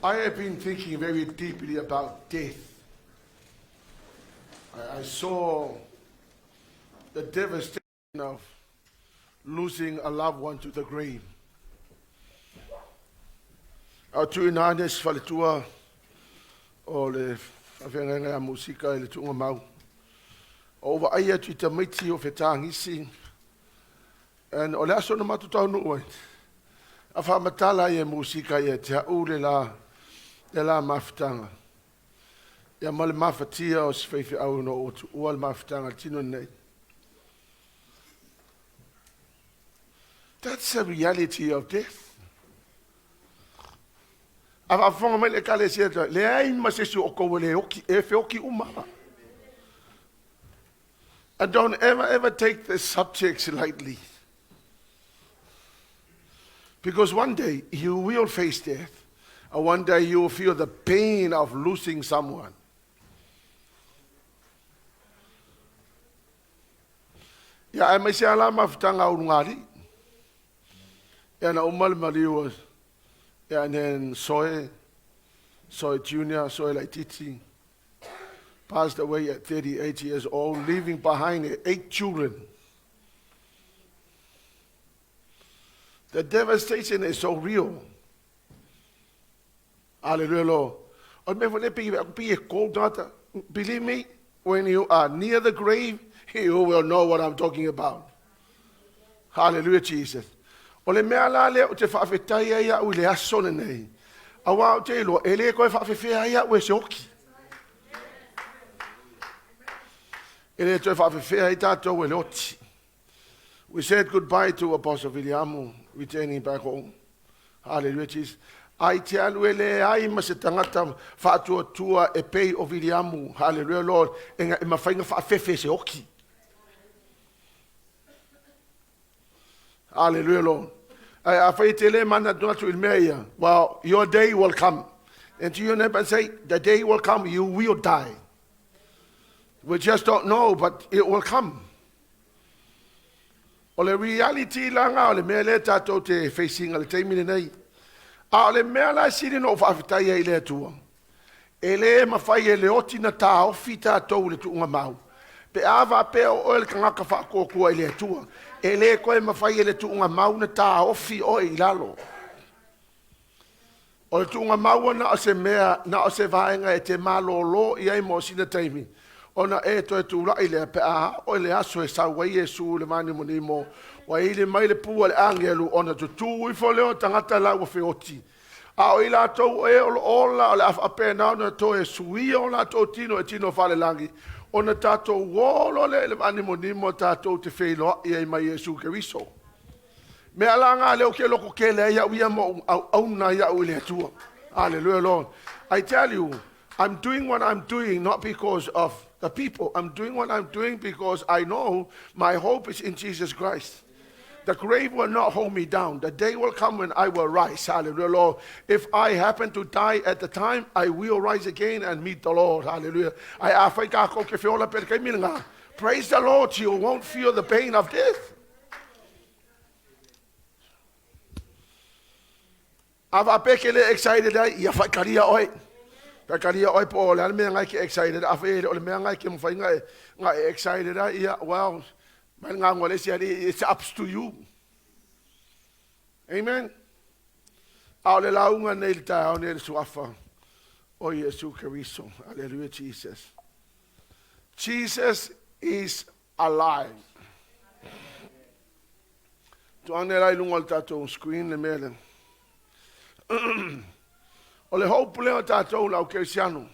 I have been thinking very deeply about death. I, I saw the devastation of losing a loved one to the grave. Au tuuina ane se faletua o le faafeagaiga ia Musika i le tuuga mau. O ou vaai atu i tamaiti o fetagisi, and o le aso na matou taunuu ai, a faamatala ai e Musika ia te au le la, le la mafutaga. Ia ma le mafatia o se faifeau ina ua tuua le mafutaga i le tino lenei. That's the reality of death. A faafofoga mai le ekalesia, leai ma se isi o outou e le oki, e feoki uma. And don't ever, ever take the subjects lightly. Because one day you will face death. And one day you will feel the pain of losing someone. Ia, aemaise lava la mafutaga a Ulugalii. Ia, na uma le maliu, ia, and then Soe, Soe Junior, Soe Laititi, passed away at 38 years old, leaving behind eight children. The devastation is so real. Hallelujah, Lord. O le mea foi lea pei aku pei e cold tagata. Believe me, when you are near the grave, you will know what I'm talking about. Hallelujah, Jesus. O le mea la lea ou te faafetai ai au i le aso lenei, aua ou te iloa, e le toe faafefea ai au e se oki. E le toe faafefea ai tatou e le oti. We said goodbye to Apostle Viliamu, returning back home. Hallelujah, Jesus. Ai te alu e le ai ma se tagata faatuatua e pei o Viliamu. Hallelujah, Lord. E, e mawhainga whaafefe se oki. Hallelujah, Lord. Ai, a whai te le mana tu atu i mea ia. Well, your day will come. And to your neighbor say, the day will come, you will die. We just don't know, but it will come. O le reality la ngā o le mea lea tātou te facing a le taimi lenei. A o le mea la e sili ona ou faafetai ai i le Atua, e le mawhai e le oti na tāofi tātou i le tuuga mau. Pe a faapea o oe le tagata faatuatua i le Atua, e le toe mawhai e le tuuga mau na tāofi oe i lalo. O le tuuga maua na o se mea, na o se vaega e te malōlō i ai mo sina taimi, ona e toe tulaʻi lea pe a aʻo i le aso e sau ai Iesu i le mānimonimo, ua ili mai le pū a le āgelu ona tutū ifo lea o tagata la ua feoti. A o i latou o e o lo o ola o le a faapena ona toe suia o latou tino e tino faalelagi, ona tatou ō loa lea i le mānimonimo tatou te feiloaʻi ai ma Iesu Keriso. Mea la ngā leo ke loko kele ai au ia mo au auna ai au i le Atua. Hallelujah, Lord. I tell you, I'm doing what I'm doing not because of the people. I'm doing what I'm doing because I know my hope is in Jesus Christ. The grave will not hold me down. The day will come when I will rise. Hallelujah, Lord. If I happen to die at the time, I will rise again and meet the Lord. Hallelujah. Ai a whai ka ko ke whiola pere kei ngā. Praise the Lord, you won't feel the pain of death. A faapea ke le excited ai, ia whaikaria oe. Whaikaria oe po o le mea ngai ke excited, a whai o le mea ngai ke mwhai ngai, ngai excited ai, ia, well, mai ngā ngō le si it's up to you. Amen. A o le launga nei le taeao nei le suafa o Iesu Keriso. Hallelujah, Jesus. Jesus is alive. Tuane la i lunga o le tatou screen le mea lea. O le hope lea o tatou lau Kerisiano.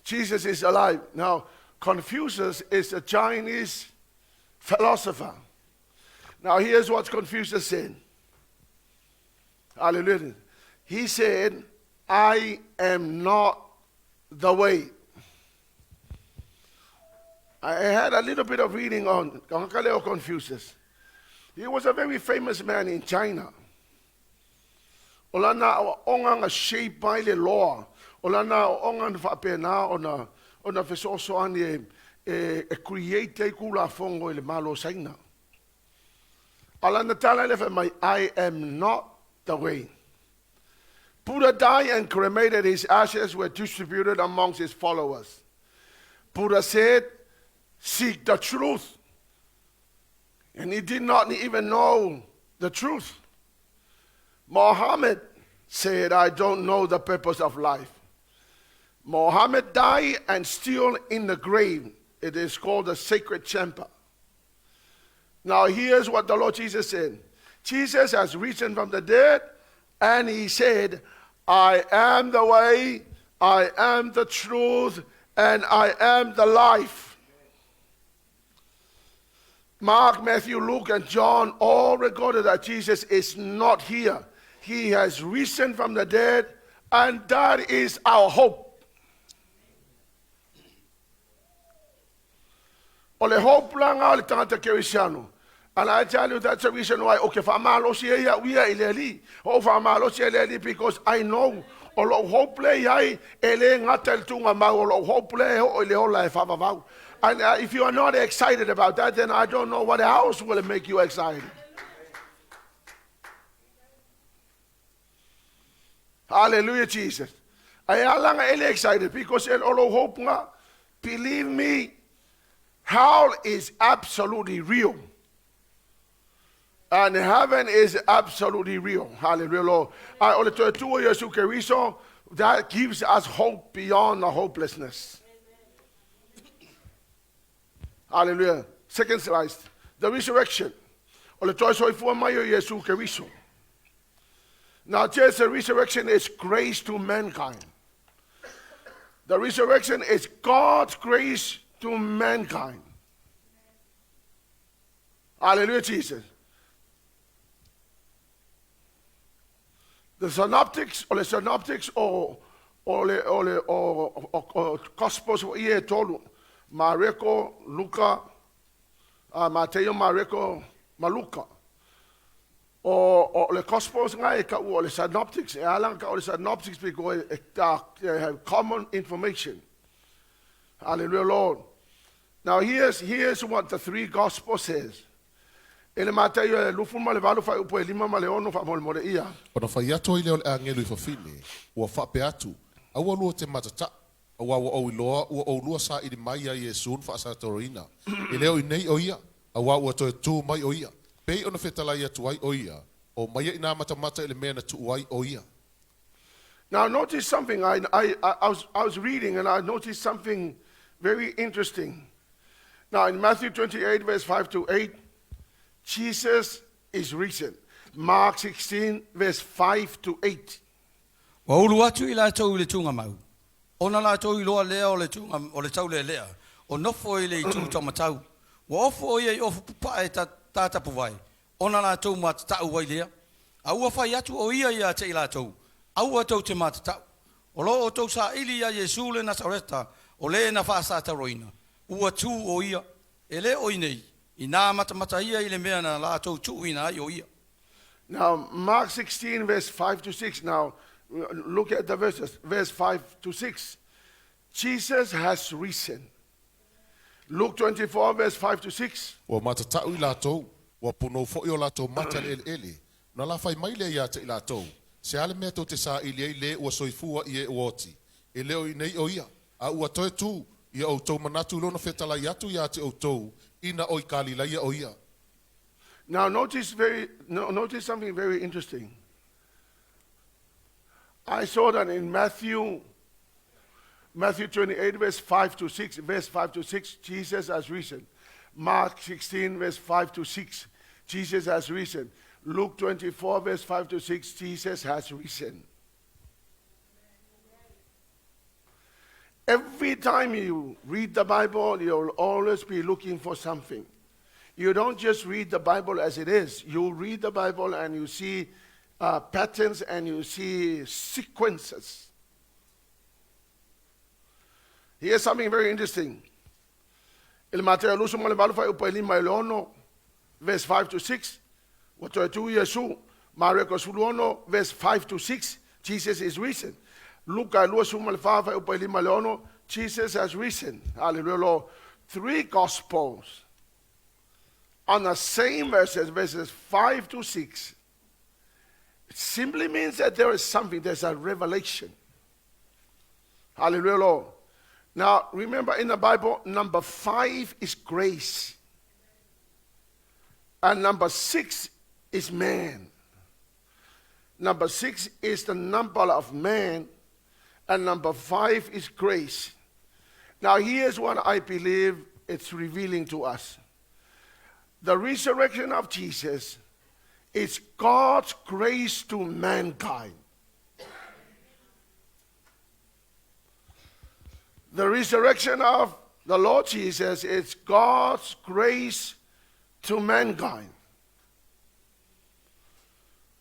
Jesus is alive. Now, Confucius is a Chinese philosopher. Now, here's what Confucius said. Hallelujah. He said, I am not the way. I had a little bit of reading on Galileo Confucius. He was a very famous man in China. O lana aoaoga na shape ai le loa. O lana aoaoga na faapena ona, ona fesoasoani e, e, e create ai Tulafono i le Malo o Saina. A o lana tala lea fai mai, I am not the way. Buddha died and cremated. His ashes were distributed amongst his followers. Buddha said, "Seek the truth." And he did not even know the truth. Mohammed said, "I don't know the purpose of life." Mohammed died and still in the grave. It is called the sacred chamber. Now, here's what the Lord Jesus said. Jesus has risen from the dead, and he said, "I am the way, I am the truth, and I am the life." Mark, Matthew, Luke, and John all recorded that Jesus is not here. He has risen from the dead, and that is our hope. O le hope la o le tagata kerisiano. And I tell you, that's the reason why, okay, faamalosi ai au ia i le Alii. O faamalosi ai le Alii because I know o lou hope le iai e le gata i le tuugamau, o lou hope le e oo i le ola e faavavau. And if you are not excited about that, then I don't know what else will make you excited. Hallelujah, Jesus. Ai alanga ele excited because el olo hope nga. Believe me, hell is absolutely real. And heaven is absolutely real. Hallelujah, Lord. Ai o le toe tu o Iesu Keriso, that gives us hope beyond the hopelessness. Hallelujah. Second slide. The resurrection. O le toe soifua mai o Iesu Keriso. Now, just the resurrection is grace to mankind. The resurrection is God's grace to mankind. Hallelujah, Jesus. The synoptics, o le synoptics o le, o le, o Gospels o ia e tolu, Mareko, Luka, Mateio, Mareko, ma Luka. O le Gospels nga e kau o le synoptics, e ala ka o le synoptics because they have common information. Hallelujah, Lord. Now here's what the three Gospels says. E le Mataio e 28 fuaiupu e 5 ma le 6 faamolemole ia. Ona fai atu ai lea o le agelu i fafine, ua faapea atu, Aua lua te matataʻu, auā ua ou iloa ua oulua saili mai iā Iesū na faasatauroina. E le o i nei ʻo ia, auā ua toe tū mai ʻo ia. Pei ona fetalai atu ai ʻo ia, omaia inā matamata i le mea na tuu ai ʻo ia. Now notice something, I was reading and I noticed something very interesting. Now in Matthew 28 verse 5 to 8, Jesus is risen. Mark 16 verse 5 to 8. Ua ulu atu i latou i le tuugamau, ona latou iloa lea o le tuuga o le taulelea, o nofo i le itu taumatau. Ua ofo ʻo ia i ofu pupaʻa e tatapuvae, ona latou matataʻu ai lea. A ua fai atu ʻo ia iā te i latou, Aua tou te matataʻu. O lo ʻoutou saili iā Iesū le Nasareta, o le na faasatauroina, ua tū ʻo ia, e le ʻo i nei, inā matamata ia i le mea na latou tuuina ai ʻo ia. Now, Mark 16, verse 5 to 6. Now, look at the verses, verse 5 to 6. Jesus has risen. Luke 24, verse 5 to 6. Ua matataʻu i latou, ua punou foʻi o latou mata i le ʻeleʻele. Ona la fai mai lea iā te i latou, Se a le mea tou te saili ai le ua soifua i e ua oti? E le o i nei ʻo ia, a ua toe tū, ia ʻoutou manatu i lona fetalai atu iā te ʻoutou, ina o i Kalilaia ʻo ia. Now notice very no, notice something very interesting. I saw that in Matthew 28 verse 5 to 6, verse 5 to 6, Jesus has risen. Mark 16 verse 5 to 6, Jesus has risen. Luke 24 verse 5 to 6, Jesus has risen. Every time you read the Bible, you'll always be looking for something. You don't just read the Bible as it is. You read the Bible and you see patterns and you see sequences. Here's something very interesting. I le Mateo 28 fuaiupu e 5 i le 6, verse 5 to 6, ua toe tū Iesu. Mareko 16, verse 5 to 6, Jesus is risen. Luka e 24 fuaiupu e 5 i le 6, Jesus has risen. Hallelujah, Lord. Three gospels on the same verses, verses 5 to 6. Simply means that there is something, there's a revelation. Hallelujah, Lord. Now, remember in the Bible, number 5 is grace. And number 6 is man. Number 6 is the number of man. And number 5 is grace. Now, here's what I believe it's revealing to us. The resurrection of Jesus is God's grace to mankind. The resurrection of the Lord Jesus is God's grace to mankind.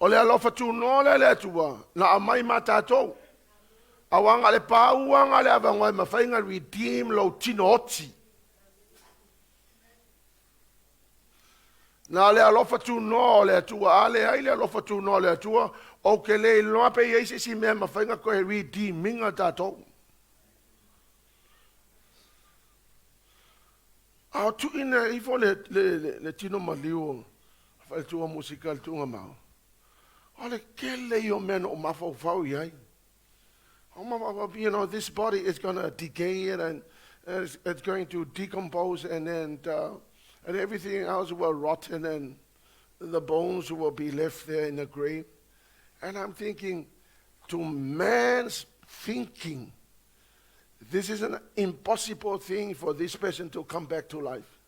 O le alofa tunoa lea le Atua, na aumai ma tatou. Auaga le pauaga le avanoa e mafai ona redeem lou tino oti. Na le alofa tunoa o le Atua, a leai le alofa tunoa o le Atua, ou ke le iloa pe i ai se isi mea e mafai ona toe redeem-ina tatou. A o tuuina ifo le, le, le, le tino maliu o faletua musika le tuuga mau, o le kele ia o mea na ou mafaufau i ai. This body is going to decay and it's going to decompose and then and everything else will rotten and the bones will be left there in the grave. And I'm thinking, to man's thinking, this is an impossible thing for this person to come back to life.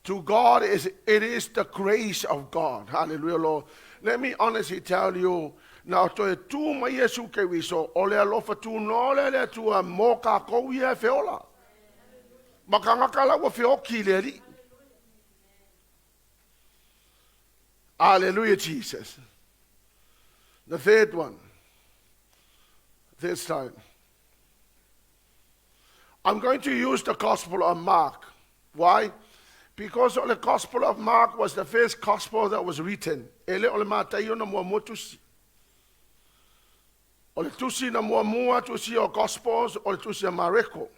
To God, is it is the grace of God. Hallelujah, Lord. Let me honestly tell you, na toe tū mai Iesu Keriso, o le alofa tunoa lea le Atua mō kākou ia e feola. Ma kānaka la ua feoki i le Alii. Hallelujah, Jesus. The third one, this time. I'm going to use the Gospel of Mark. Why? Because the Gospel of Mark was the first gospel that was written. E le o le Mataio na muamua tusi. O le tusi na muamua tusi o Gospels o le tusi a Mareko.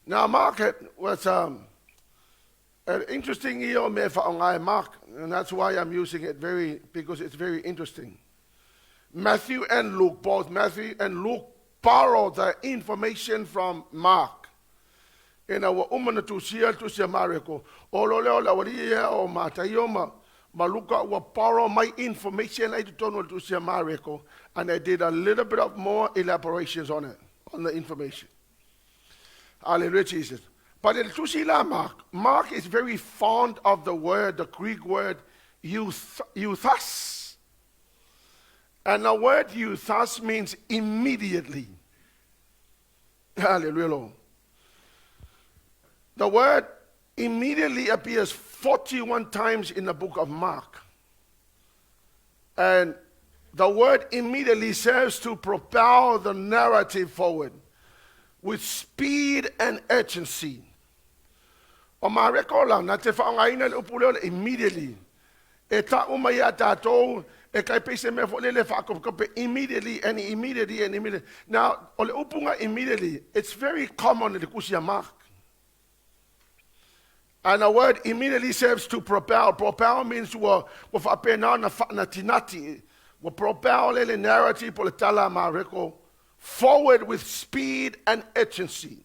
Now Mark was an interesting ia o mea e whaonga e Mark, and that's why I'm using it very, because it's very interesting. Matthew and Luke, both Matthew and Luke borrow the information from Mark. Ina ua uma na tusia le tusi a Mareko, o lo lea o le aualii ia o Mataio ma, ma Luka ua borrow mai information ai totonu o le tusi a Mareko, and they did a little bit of more elaborations on it, on the information. Hallelujah, Jesus. But in tusi la Mark, Mark is very fond of the word, the Greek word euthus. And the word euthus means immediately. Hallelujah, Lord. The word immediately appears 41 times in the book of Mark. And the word immediately serves to propel the narrative forward with speed and urgency. O Mareko la, na te whaongaina le upu lea o le immediately. E ta'u mai iā tātou, e kai pei se mea foi lele e whaakopekope immediately and immediately and immediately. Now, o le upunga immediately, it's very common i le kusi a Mark. And the word immediately serves to propel. Propel means ua, ua faapena ona faanatinati. Ua propel le le narrative po le tala a Mareko forward with speed and urgency.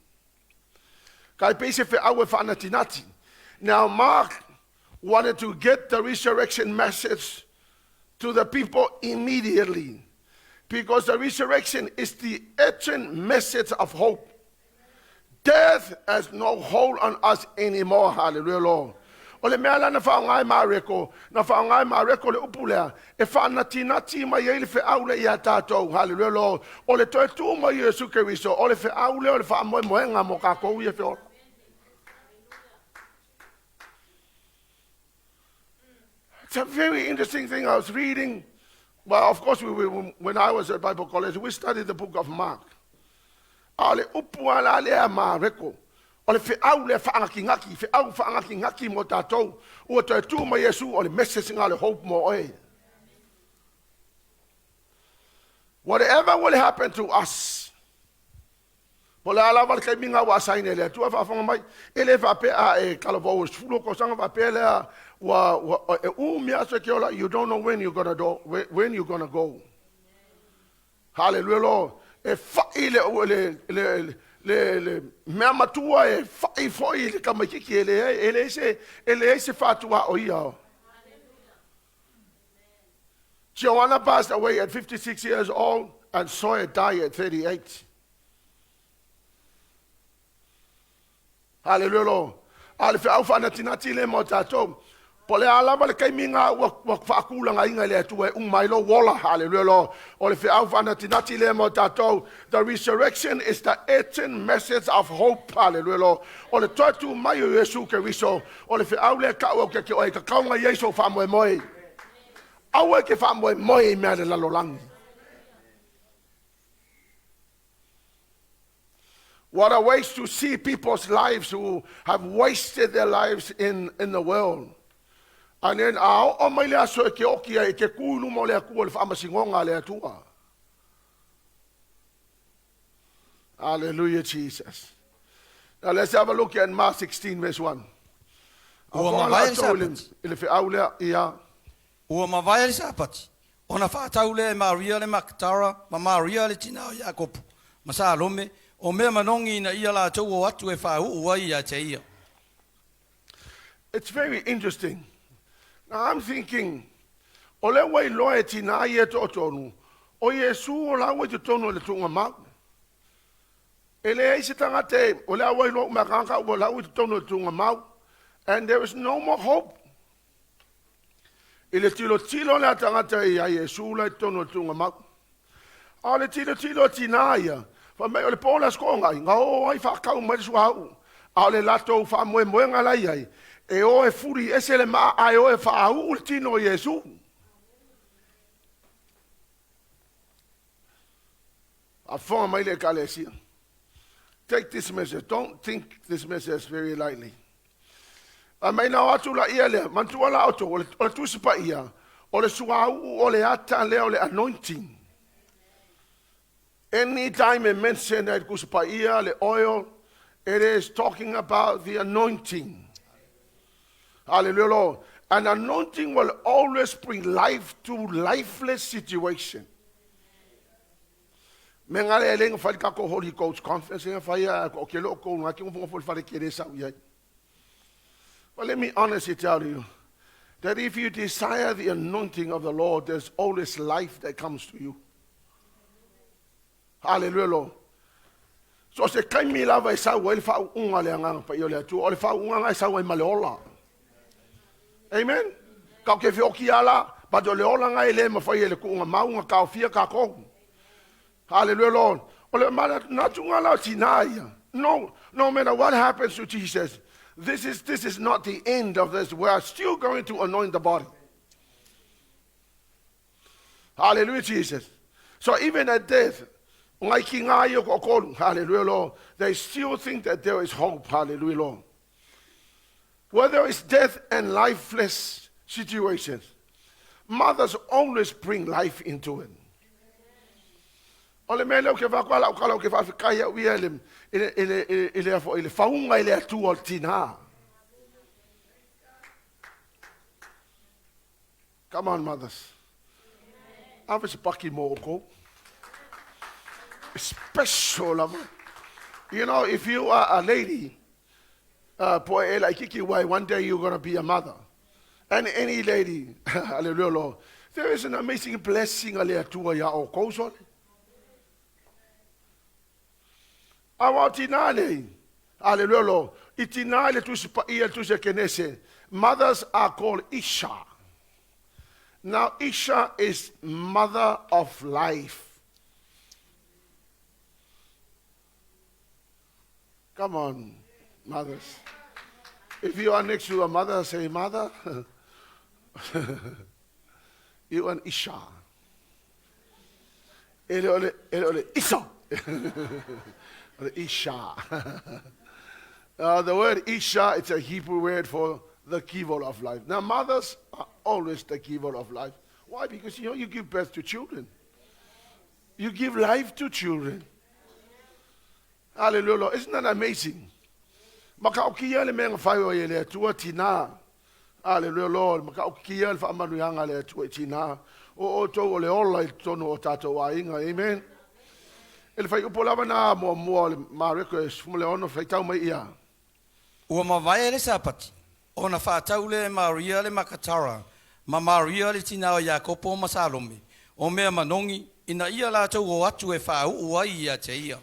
Kai pei se feau e faanatinati. Now, Mark wanted to get the resurrection message to the people immediately because the resurrection is the urgent message of hope. Death has no hold on us anymore. Hallelujah, Lord. O le mea la na whaonga e Mareko, na whaonga e Mareko le upu lea, e whaanatinati mai ai le feau lea iā tātou. Hallelujah, Lord. O le toe tū mai o Iesu Keriso, o le feau lea o le whaamoemoenga mō kākou ia wheola. It's a very interesting thing. I was reading, well, of course, we, we, when I was at Bible college, we studied the book of Mark. A o le upu a la lea Mareko, o le feau lea whaangakingaki, feau whaangakingaki mō tātou, ua toe tū mai Iesu o le message ngā le hope mō oe. Whatever will happen to us, Po le a lava le taimi ngā ua asaina e le Atua faafofoga mai, e le faapea a e talavou e 10 tausaga faapea lea Ua, ua, e umi aso e ke ola, you don't know when you're gonna do, when you're gonna go. Hallelujah, Lord. E fa'i le, le, le, le, le mea matua e fa'i foi i le tamaitiiti e leai, e leai se, e leai se faatua o ia. Joanna passed away at 56 years old and Sawyer died at 38. Hallelujah, Lord. A le feau faanatinati lea mo tatou. Po o le a lava le taimi na ua, ua faatulagaina e le Atua e uma ai lou ola. Hallelujah, Lord. O le feau faanatinati lea mo tatou. The resurrection is the urgent message of hope. Hallelujah, Lord. O le toe tu mai o Iesu Keriso, o le feau lea tau au ke ke oe, e tatau ona i ai sou faamoemoe. Aua e te faamoemoe i mea a le lalolagi. What a waste to see people's lives who have wasted their lives in, in the world. And then a oo mai le aso e ke oki ai, e ke kū i luma o le Atua, le faamasinoga a le Atua. Hallelujah, Jesus. Now let's have a look at Mark 16 verse 1. Ua mavae le Sapati. I le feau lea, ia. Ua mavae le Sapati, ona faatau lea e Maria le Makatara ma Maria le tina o Iakopo ma Salome, o mea manogi ina ia latou o atu e faauu ai ia te ia. It's very interesting. Now I'm thinking, o lea ua iloa e tinā ia e toatolu, o Iesu o lāua i totonu o le tuugamau. E leai se tagata e, o lea ua iloa uma e tagata ua lāua i totonu o le tuugamau. And there is no more hope. I le tilotilo lea tagata ia Iesu la i totonu o le tuugamau. A o le tilotilo a tinā ia, fai mai o le po le Aso Toonai, na o ai faatau mai le suauu. A o le latou faamoemoega la i ai, e o e fuli ese le maa ae o e faauu le tino o Iesu. Faafofoga mai le Ekalesia. Take this message. Don't think this message very lightly. Fai mai na o atu la ia lea, manatua la outou, o le, o le Tusi Paia, o le suauu o le ata lea o le anointing. Anytime e mention ai le Tusi Paia, le oil, it is talking about the anointing. Hallelujah, Lord. An anointing will always bring life to lifeless situation. Me nga le le nga ka ko Holy Ghost conference nga fai a ko ke lo ko nga ke ngo fo fale ke le sa i ai. But let me honestly tell you that if you desire the anointing of the Lord, there's always life that comes to you. Hallelujah, Lord. So se kaimi lava e sau ai le faauuga le agaga paia o le Atua, o le faauuga na e sau ai ma le ola. Amen. Ka ke feoki ala, but o le ola na e le mawhai e le kuunga maunga ka ofia ka kou. Hallelujah, Lord. O le manatunga la o tinā ia. No, no matter what happens to Jesus, this is, this is not the end of this. We are still going to anoint the body. Hallelujah, Jesus. So even at death, ngai ki ngā ia ko kolu, hallelujah, Lord, they still think that there is hope, hallelujah, Lord. Whether it's death and lifeless situations, mothers always bring life into it. O le mea lea ou te vaai atu a lau tala ou te faafetai au ia i le, i le, i le, i le, i le fauga i le Atua o le tinā. Come on, mothers. Ave se paki mo oukou. Special lava. You know, if you are a lady, po e laititi wai, one day you're going to be a mother. And any lady, hallelujah, Lord, there is an amazing blessing a le Atua ia oukou sole. Aua o tinā nei, hallelujah, Lord, i tinā i le Tusi Paia, le Tusi a Kenese, mothers are called Isha. Now, Isha is mother of life. Come on, mothers. If you are next to a mother, say, Mother, you an Isha. E le o le, e le o le Isa. O le Isha. The word Isha, it's a Hebrew word for the giver of life. Now, mothers are always the giver of life. Why? Because, you know, you give birth to children. You give life to children. Hallelujah, Lord. Isn't that amazing? Ma ka o kia le mea ngawhai o e le atua tinā. Aleluia Lord, matautia le faamanuiaga a le Atua i tinā. O outou o le ola i totonu o tatou aiga. Amen. E le fuaiupu lava na muamua o le Mareko e 16 faitau mai ia. Ua mavae le Sapati, ona faatau lea e Maria le Makatara ma Maria le tinā o Iakopo ma Salome, o mea manogi, ina ia latou o atu e faauu ai ia te ia.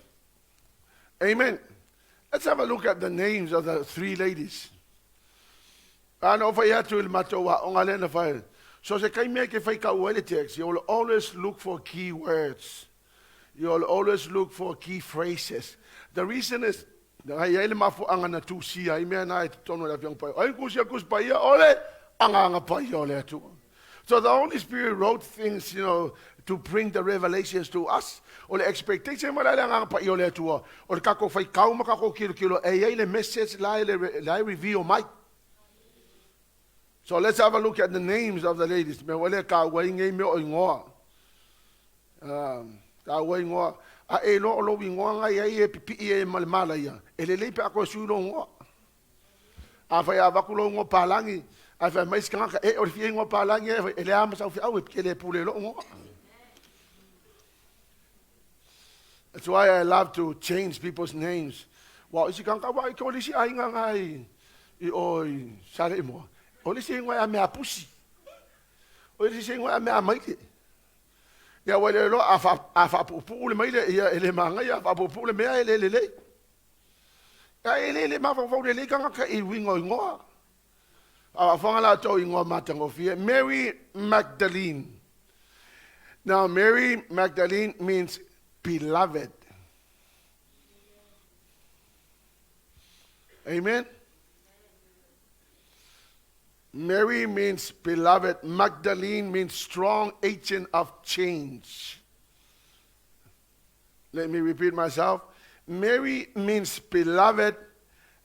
Amen. Let's have a look at the names of the three ladies. A na ou fai atu i le matou aoga lea na fai. So se taimi e ke faitau ai le text, you will always look for key words. You will always look for key phrases. The reason is, na i ai le mafuaaga na tusia ai mea na i totonu o le Afioga Paia. O ai na tusia le Tusi Paia? O le Agaga Paia o le Atua. So the Holy Spirit wrote things to bring the revelations to us. O le expectation mai la le Agaga Paia o le Atua, o le tatou faitau ma tatou tilotilo e i ai le message la e, la e reveal mai. So let's have a look at the names of the ladies. Mea ua le taua ai nei mea o igoa. Taua igoa. A e iloa o lou igoa na i ai e pipii e ma le malaia, e lelei pe a toe sui lou igoa. Afai a avatu lou igoa palagi, ae fai mai isi tagata, e o le fia igoa palagi e, e le a ma sau feau e ke le pule lou igoa. That's why I love to change people's names. Wa isi tagata wa i ko le isi aiga nga i o i Saleimoa. O le isi igoa e a mea pusi. O le isi igoa e a mea maile. Ia ua le loa a faapuupuu le maile, ia e le magaia, a faapuupuu le mea e le lelei. Ia e le le mafaufau lelei tagata i uiga o igoa. A faafofoga latou i igoa matagofie. Mary Magdalene. Now Mary Magdalene means beloved. Amen. Mary means beloved. Magdalene means strong agent of change. Let me repeat myself. Mary means beloved,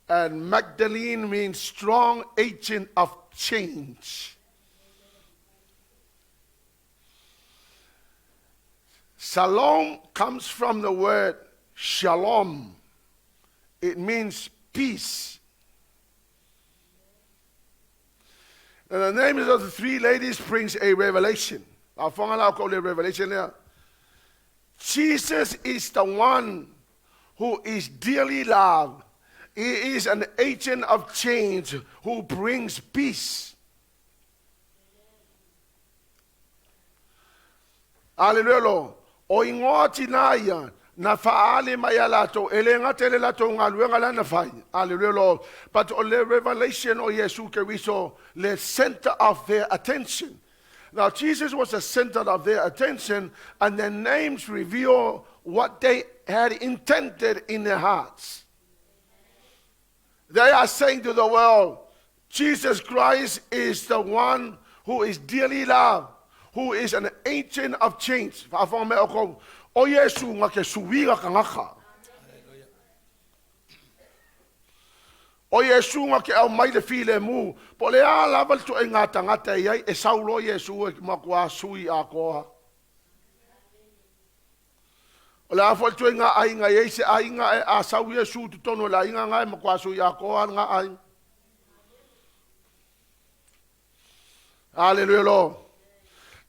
and Magdalene means strong agent of change. Salome comes from the word shalom. It means peace. And the names of the three ladies brings a revelation. Revelation there. Jesus is the one who is dearly loved. He is an agent of change who brings peace. Aleluia lo. O igoa tinā ia, na faaali mai ia latou, e le gata i le latou galuega la na fai. Aleluia lo. But o le revelation o Iesu Keriso, le center of their attention. Now Jesus was the center of their attention, and their names reveal what they had intended in their hearts. They are saying to the world, Jesus Christ is the one who is dearly loved, who is an agent of change. Faafofoga mai outou, o Iesu na te suiga tagata. O Iesu na te aumai le filemu, po o le a lava le ituaiga tagata e i ai, e sau loa Iesu e matua sui atoa. O le a foi le ituaiga aiga e i ai se aiga e a sau Iesu i totonu o le aiga na e matua sui atoa lena aiga. Hallelujah, Lord.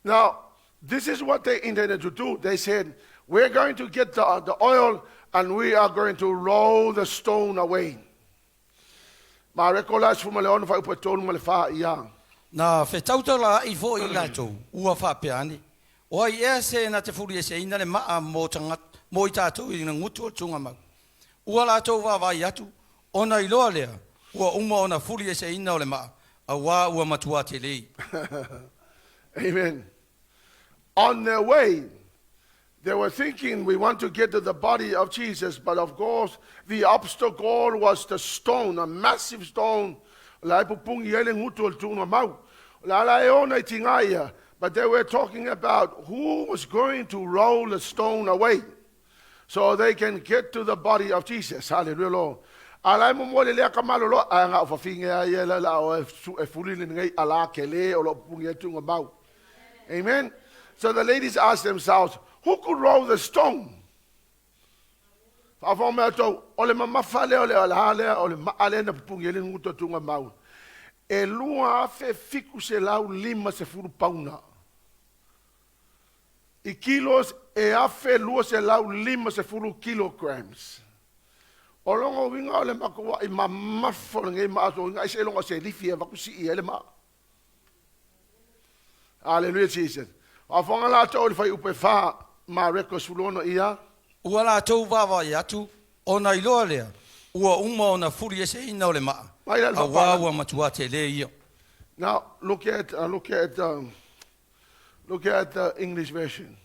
Now, this is what they intended to do. They said, we're going to get the oil and we are going to roll the stone away. Mareko la 16 fuaiupu e 3 ma le 4 ia. Na fetautalaai foi i latou, ua faapea ane, O ai ea se na te fulieseina le maa mo tagata, mo i tatou i na gutu o le tugamau? Ua latou vaavaai atu, ona iloa lea, ua uma ona fulieseina o le maa, auā ua matua telē. Amen. On their way, they were thinking, we want to get to the body of Jesus, but of course, the obstacle was the stone, a massive stone. La e pupungi ai le gutu o le tugamau. La la e ona i tinā ia. But they were talking about who was going to roll the stone away so they can get to the body of Jesus. Hallelujah, Lord. A la e momoa le lea ka malolo, a nga o fawhinge a ia la la o e, e fuli le ngai a la ke le o lo pupungi ai tugamau. Amen. So the ladies asked themselves, who could roll the stone? Faafofoga mai outou, o le mamafa lea o le ala lea, o le maa lea na pupugi ai le gutu o tugamau. E 2,750 pauna. I kilos e 1,250 kilograms. O lona uiga o le matua'i mamafa o lenei maa soiga ai seiloga o se lifi e avatu sii ai le maa. Hallelujah Jesus. Faafofoga latou i le fuaiupu e 4, Mareko 16 ia. Ua latou vaavaai atu, ona iloa lea, ua uma ona fulieseina o le maa, Mai la le auā faapalagi. Ua matuā telē ia. Now look at the English version.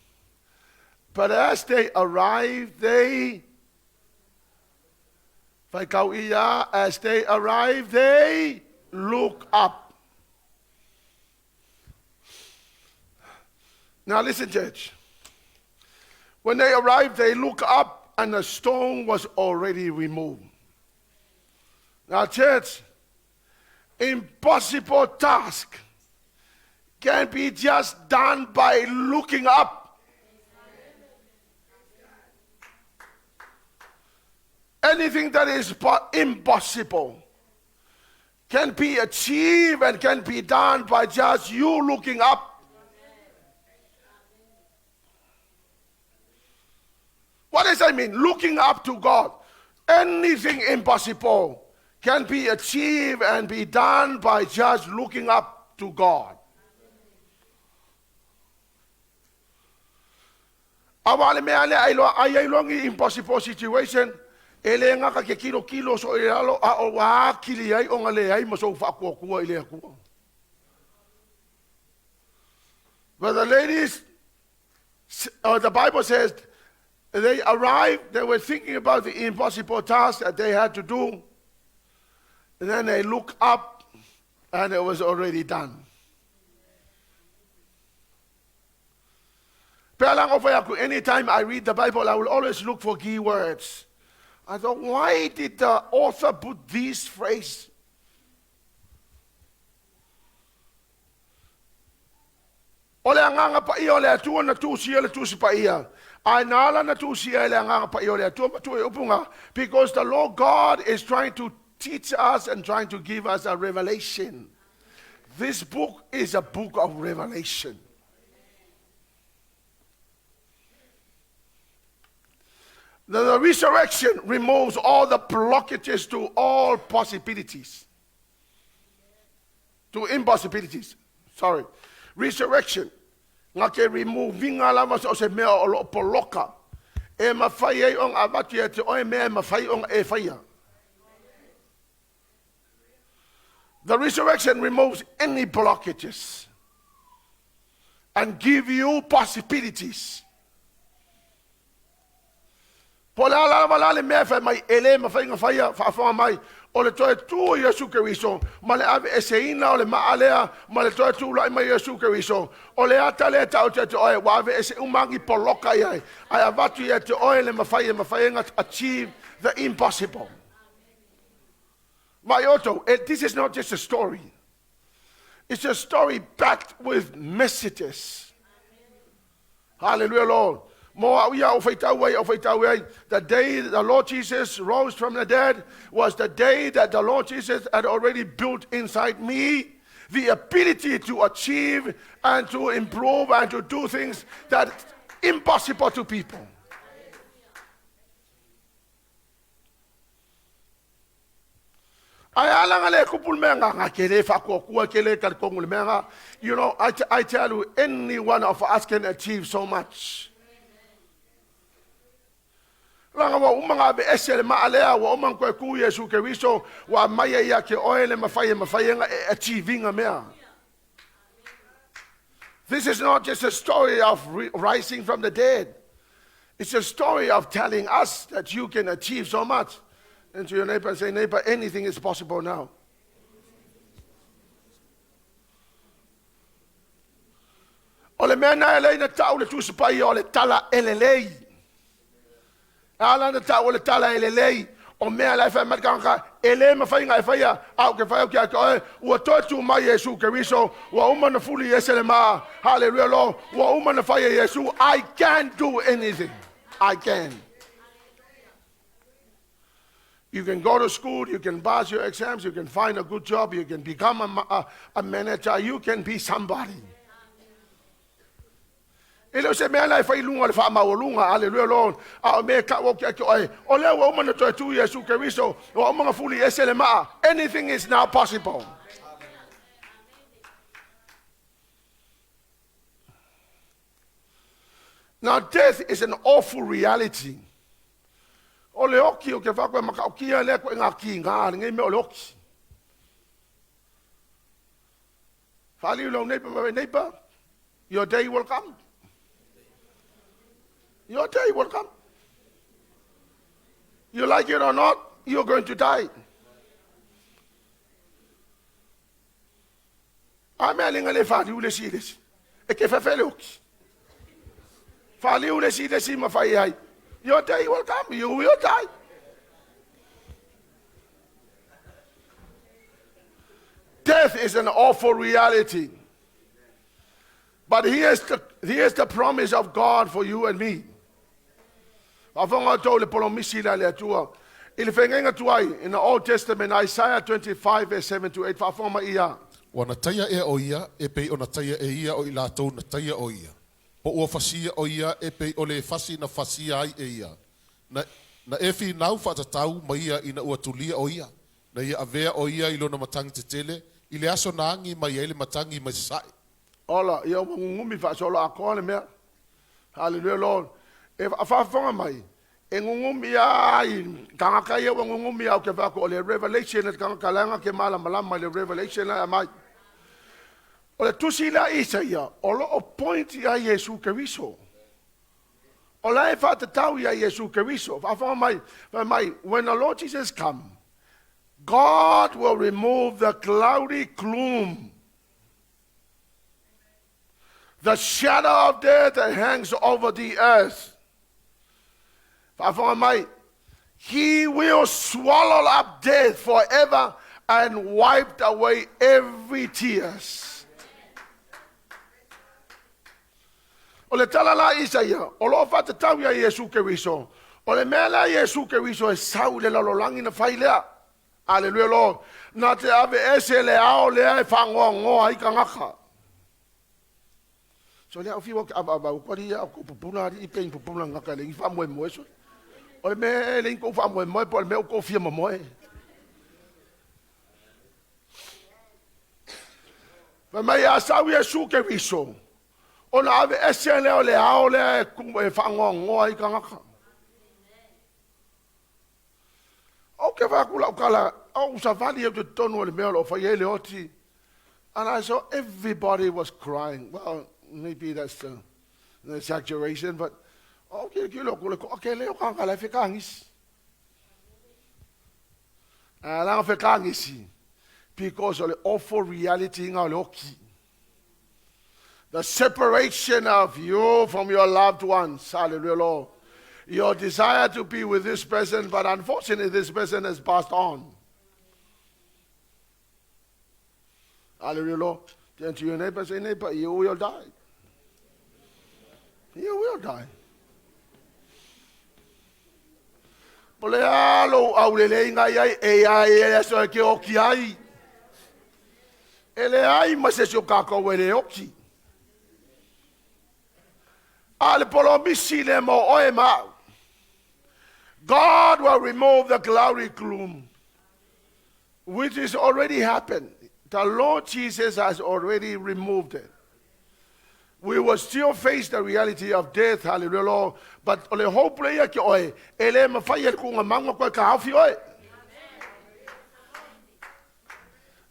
But as they arrived, they faitau ia, as they arrived, they look up. Now listen, church. When they arrived, they look up and the stone was already removed. Now, church, impossible task can be just done by looking up. Anything that is impossible can be achieved and can be done by just you looking up. What does that mean? Looking up to God. Anything impossible can be achieved and be done by just looking up to God. Auā le mea lea ai loa ai ai loa ni impossible situation e le gata ke kilokilo so i lalo a o ua akili ai ona leai ma sou faatuatua i le Atua. But the ladies, the Bible says, they arrived, they were thinking about the impossible task that they had to do. And then they look up and it was already done. Anytime I read the Bible, I will always look for keywords. I thought, why did the author put this phrase? O le agaga paia o le Atua na tusia le tusi paia. Ae na ala na tusia e le agaga paia o le Atua ma tuu e upu nga, because the Lord God is trying to teach us and trying to give us a revelation. This book is a book of revelation. The resurrection removes all the blockages to all possibilities. To impossibilities. Sorry. Resurrection. Nga ke remove inga lava so se mea o lo poloka. E mawhai ai ong avatu ia te oe mea e mawhai ong e whaia. The resurrection removes any blockages and give you possibilities. Po o le a lava la le mea e fai mai e le mafai ona faia, faafofoga mai, o le toe tu o Iesu Keriso ma le aveeseina o le maa lea ma le toe tulai mai o Iesu Keriso, o le ata lea e taoto ia te oe, ua aveese uma agi poloka i ai, ae avatu ia te oe le mafai e mafai ai ona achieve the impossible. Vaai outou, this is not just a story. It's a story packed with messages. Hallelujah, Lord. Mo au ia o faitau ai, o faitau ai. The day the Lord Jesus rose from the dead was the day that the Lord Jesus had already built inside me the ability to achieve and to improve and to do things that impossible to people. Ae ala nga le kupu le mea nga, nga ke le whakuakua, ke le talitongu le mea nga. I tell you, any one of us can achieve so much. Langa ua uma nga aveese le maa lea, ua uma nga koe ku Iesu Keriso, ua mai ai ia ke oe le mawhai e mawhai enga e achieve mea. This is not just a story of rising from the dead. It's a story of telling us that you can achieve so much. And to your neighbor and say, neighbor, anything is possible now. O le mea na e lei na tau le tusi paia o le tala e lelei. E ala na tau o le tala e lelei. O mea la e whai mai kanga, e le mawhai ngā e whaia, au ke whai au ki a ke oe, ua toe tū mai Iesu Keriso, ua uma na fuli ese le maa, hallelujah Lord, ua uma na whai e Iesu, I can do anything. I can. You can go to school, you can pass your exams, you can find a good job, you can become a manager, you can be somebody. E le o se mea la e fai luga o le faamaualuga, aleluia Lord, a o mea e tau au kia ki oe, o lea ua uma na toe tu Iesu Keriso, ua uma na fuli ese le maa, anything is now possible. Now death is an awful reality. O le oki o ke whakoe makaokia lea koe ngā ki ngā, ngei mea o le oki. Whaaliu lau neighbor, my neighbor, your day will come. Your day will come. You like it or not, you're going to die. A mea lenga le whaaliu le si le si. E ke whawhe le oki. Whaaliu le si le si ma whai ai. Your day will come, you will die. Death is an awful reality. But here's the, here's the promise of God for you and me. Faafofoga outou i le polomisi lea a le Atua. I le feagaiga tuai, in the Old Testament, Isaiah 25 verse 7 to 8, faafofoga mai ia. Ua na taia ea o ia, e pei ona taia e ia o i latou na taia o ia. Po ua fasia o ia e pei o le fasi na fasia ai e ia. Na, na e finau faatatau ma ia ina ua tulia o ia. Na ia avea o ia i lona matagi tetele, i le aso na agi mai ai le matagi mai sasae. Ola, ia ua gugumi faasolo atoa le mea. Hallelujah Lord. E faafofoga mai, e gugumi lava i tagata ia ua gugumi lava ou te vaai atu o le revelation a le tagata leaga ke malamalama i le revelation la e aumai. O le tusi lea a Isaia, o lo o point i ai Iesu Keriso. O la e faatatau ia Iesu Keriso. Faafofoga mai, fai mai, when the Lord Jesus come, God will remove the cloudy gloom The shadow of death that hangs over the earth. Faafofoga mai, He will swallow up death forever and wiped away every tears. O le tala la Isaia, o lo o faatatau ia Iesu Keriso. O le mea lea Iesu Keriso e sau i le lalolagi na fai lea. Aleluia Lord. Na te ave ese le ao lea e whangoangoa ai tagata. So lea au fiu au ke ava ava u ia au ko pupula ari i pe pupula ngaka le ngi moe moe so. O le mea e le ko moe moe po le mea o ko fia moe. Fai mai a sau Iesu Keriso. Ona ave ese lea o le ao lea e whangoangoa ai tagata. Ou ke whai aku lau kala, au savali au te tonu o le mea o lo o fai ai le oti. And I saw everybody was crying. Well, maybe that's the, the exaggeration, but o ke ke lo ko le ko ke le o ka ka le whekangisi. A la whekangisi because of the awful reality ngā o le oki. The separation of you from your loved ones. Hallelujah, Lord. Your desire to be with this person, but unfortunately, this person has passed on. Hallelujah, Lord. Turn to your neighbor and say, neighbor, you will die. You will die. Po le a lou aulelei ngai ai e ai e aso e ke oki ai. E leai ma se isi o kākou e le oki. A le polomisi le mo oe ma au. God will remove the cloudy gloom, which is already happened. The Lord Jesus has already removed it. We will still face the reality of death, hallelujah, Lord. But o le hope le ia ki oe, e le mawhai e le kuunga maunga koe ka haofi oe.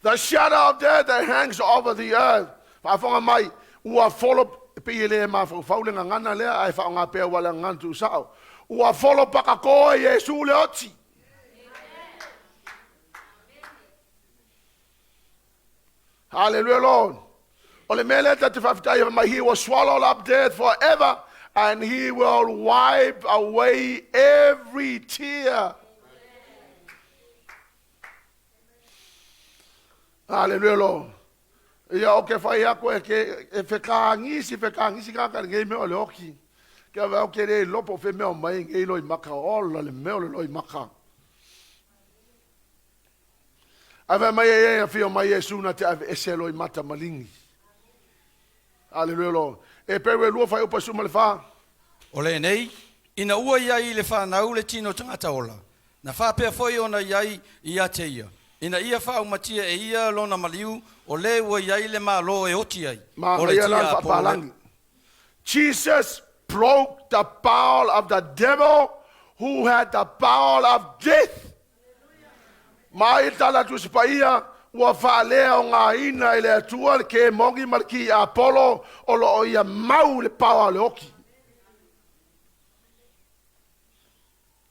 The shadow of death that hangs over the earth. Faafofoga mai, ua folo, pei e le mafaufau le gagana lea, ae faaaoga pea ua le gagana tuusao. Ua folo pakako e Iesu le oti. Hallelujah, Lord. O le mea lea ta te faafetai mai, he will swallow up death forever and he will wipe away every tear. Hallelujah, Lord. Ia o ke whai ako e ke e whekaangisi, whekaangisi ka ka ngei mea o le oki. Kia whai o ke re lopo whe mea o mai ngei loi maka, ola le mea o le loi maka. Ae fai mai e ia, Afio mai Iesu na te aveese loi mata maligi. Aleluia Lord. Eperu e lua fuaiupu 14. O lenei, ina ua i ai i le fanau le tino tagata ola, na faapea foi ona i ai ia te ia, ina ia faaumatia e ia lona maliu o le ua i ai le malo e oti ai, o le Manaia la le tiapolo lea. faapalagi. Jesus broke the power of the devil who had the power of death. Mai tala Tusi Paia, ua faaleaogaina e le Atua le kemogi ma le kiapolo o lo o ia mau le power o le oki.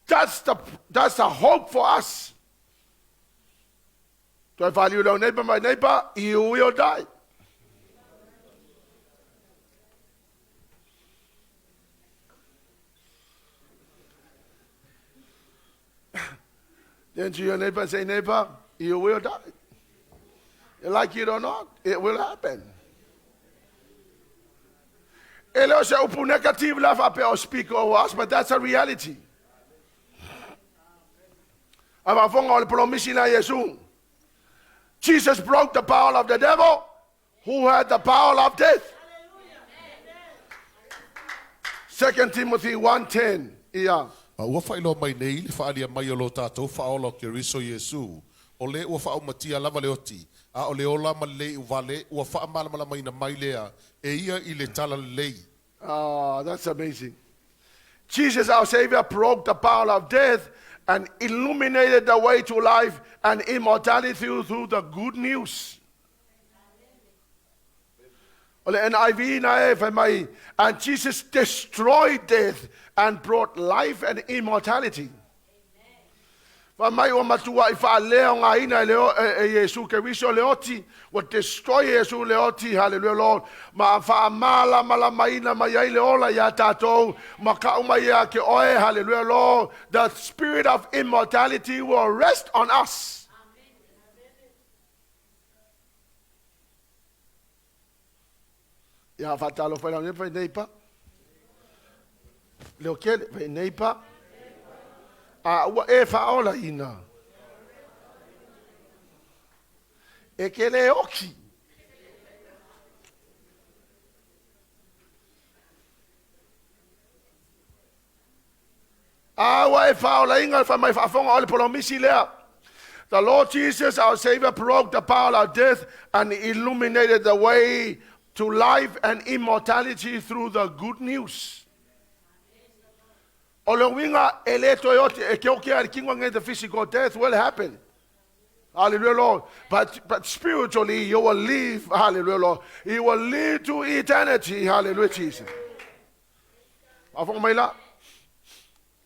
That's the, that's the hope for us. Toe faaliu lau neighbor, my neighbor, you will die. Then to your neighbor say, neighbor, you will die. You like it or not, it will happen. E le o se upu negative la faapea o speak over us, but that's a reality. A faafofoga o le polomisi na Iesu. Jesus broke the power of the devil who had the power of death. 2 Timothy 1:10. Ia. A ua faailoa mai nei le faaalia mai o lo tatou Faaola o Keriso Iesu, o le ua faaumatia lava le oti, a o le ola ma le le iu vale ua faamalamalamaina mai lea e ia i le talalelei. Ah, that's amazing. Jesus our Savior broke the power of death and illuminated the way to life and immortality through the good news. O le NIV na e fai mai, and Jesus destroyed death and brought life and immortality. Fai mai ua matuaʻi faaleaogaina e le e, e Iesu Keriso le oti, ua destroy e Iesu le oti, hallelujah Lord, ma faamalamalamaina mai ai le ola iā tatou, ma ka'u mai ia ke oe, hallelujah Lord, the spirit of immortality will rest on us. Ia faatalofa i lau neighbor, neighbor. Leo kele, fai neighbor. A ua e faaolaina. E ke le oki. A ua e faaolaina, fai mai faafofoga o le polomisi lea. The Lord Jesus, our Savior, broke the power of death and illuminated the way to life and immortality through the good news. O le uiga e le toe oti, e ke oki a le kingo ngai the physical death will happen. Hallelujah, Lord. But spiritually, you will live, hallelujah, Lord. You will live to eternity, hallelujah, Jesus. Faafofoga mai la.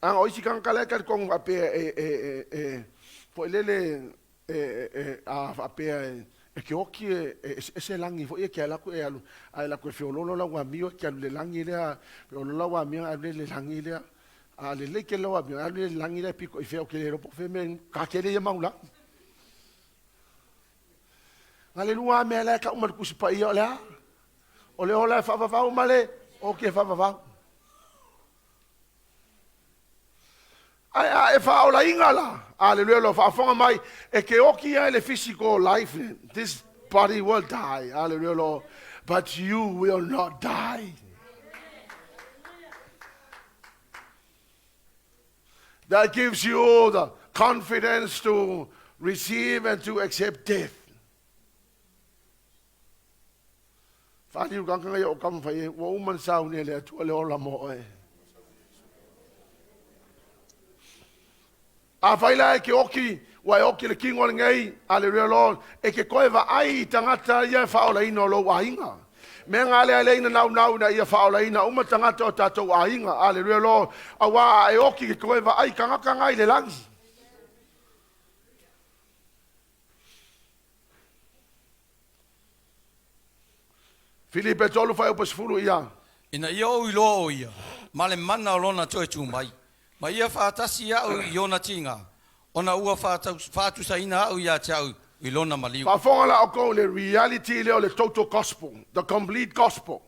Aga o isi tagata la e talitonu faapea e, e, e, e, foi lele e, e, a faapea e, e ke oki e, e eseese lagi foi e ke ala atu e alu, a e alu atu e feololo lau amio e ke alu i le lagi lea, feololo lau amio alu i le lagi lea. A lelei tele lau amio, alu i le lagi lea e piko i fea ou te le iloa po o fea mea ka tele ia mau lagi. Na le lua mea la e tau ma le Tusi Paia o le a? O le ola e faavavau ma le oki e faavavau. Ae a e faaolaina la, aleluia, lo faafofoga mai, e ke oki ai le physical life, this body will die, hallelujah, Lord, but you will not die. That gives you the confidence to receive and to accept death. Faaliu kanga ia o kama fai e, ua uma na sauni e le Atua le ola mo oe. Afai la e ke oki, ua e oki le kino lenei, Aleluia Lord, e ke koe vaai i tagata ia e faaolaina o lou aiga. Mea nga lea e lei na naunau ina ia faaolaina uma tagata o tatou aiga, Aleluia Lord, auā a e oki ke koe vaai i tagata nga i le lagi. Filipe 3 fuaiupu 10 ia. Ina ia ou iloa o ia, ma le mana o lona toe tu mai, ma ia faatasi aʻu i ona tiga, ona ua faatusaina aʻu iā te aʻu i lona maliu. Faafofoga la outou i le reality lea o le total gospel, the complete gospel.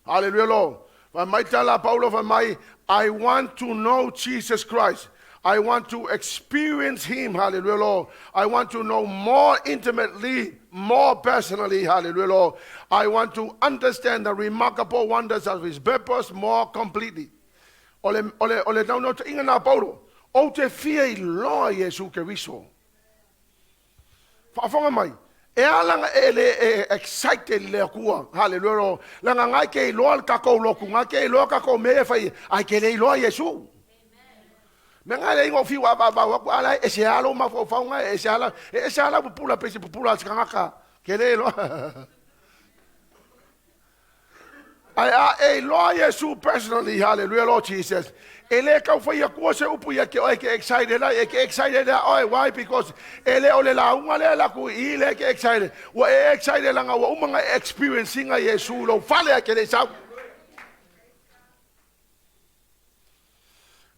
Hallelujah Lord. Fai mai tala a Paulo fai mai, I want to know Jesus Christ. I want to experience Him, hallelujah, Lord. I want to know more intimately, more personally, hallelujah, Lord. I want to understand the remarkable wonders of His purpose more completely. O le, o le, o le naunautaiga na Paulo, ou te fia iloa Iesu Keriso. Faafofoga mai, e a laga e le e excited i le Atua, haleluia lo, laga ngai ke iloa le tatou lotu, ngai ke iloa tatou mea e fai, ai ke le iloa Iesu. Mea ngai le ingo fiu avaavau atu, ala e se alo mafaufau e se ala, e se ala pupula pesi pupula se kangaka, ke le iloa. Ae a e iloa Iesu personally, hallelujah, Lord Jesus. E le tau fai atua se upu ia te oe ke excited ai, e ke excited a oe. Why? Because e le o le lauga lea la ku i le ke excited. Ua e excited langa ua uma nga experience inga Iesu lou fale a ke le sau.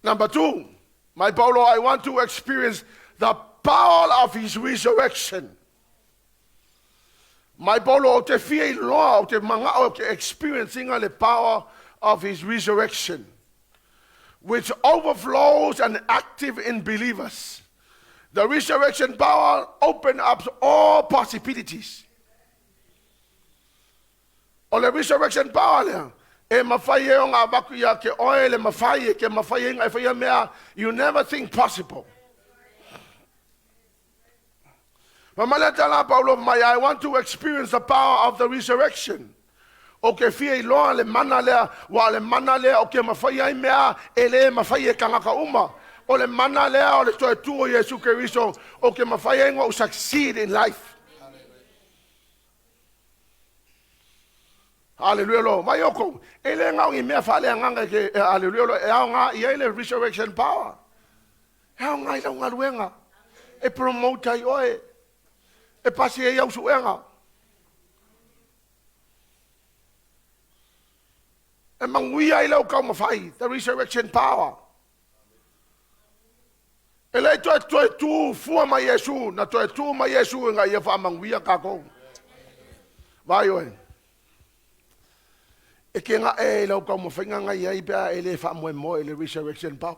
Number two, my Paulo, I want to experience the power of his resurrection. Mai Paulo, ou te fia iloa, ou te manao, ou te experience inga le power of his resurrection, which overflows and active in believers. The resurrection power open up all possibilities. O le resurrection power lea, e mawhai e o ngā waku ia ke oe le mawhai e ke mawhai e ngā e whai mea, you never think possible. Fa Paulo mai, I want to experience the power of the resurrection. O ke fia iloa le mana lea, wa le mana lea o ke mawhai ai mea e le mawhai e kangaka uma. O le mana lea o le toe tu o Iesu Keriso o ke mawhai ai ngau succeed in life. Hallelujah lo. Mai oko, e le ngau i mea whale anganga ke, hallelujah lo, e ao ngā i ai le resurrection power. E ao ngā i lau ngaluenga. E promote ai oe. E pasi ai au suenga. E manguia ai lau kaumawhai, the resurrection power. E le toe toe tu fua mai Iesu, na toe tu mai Iesu e ngai ia whaamanguia kākou. Vai oe. E ke ngā e lau kaumawhainga ngai ai pea e le whaamoe moe le resurrection power.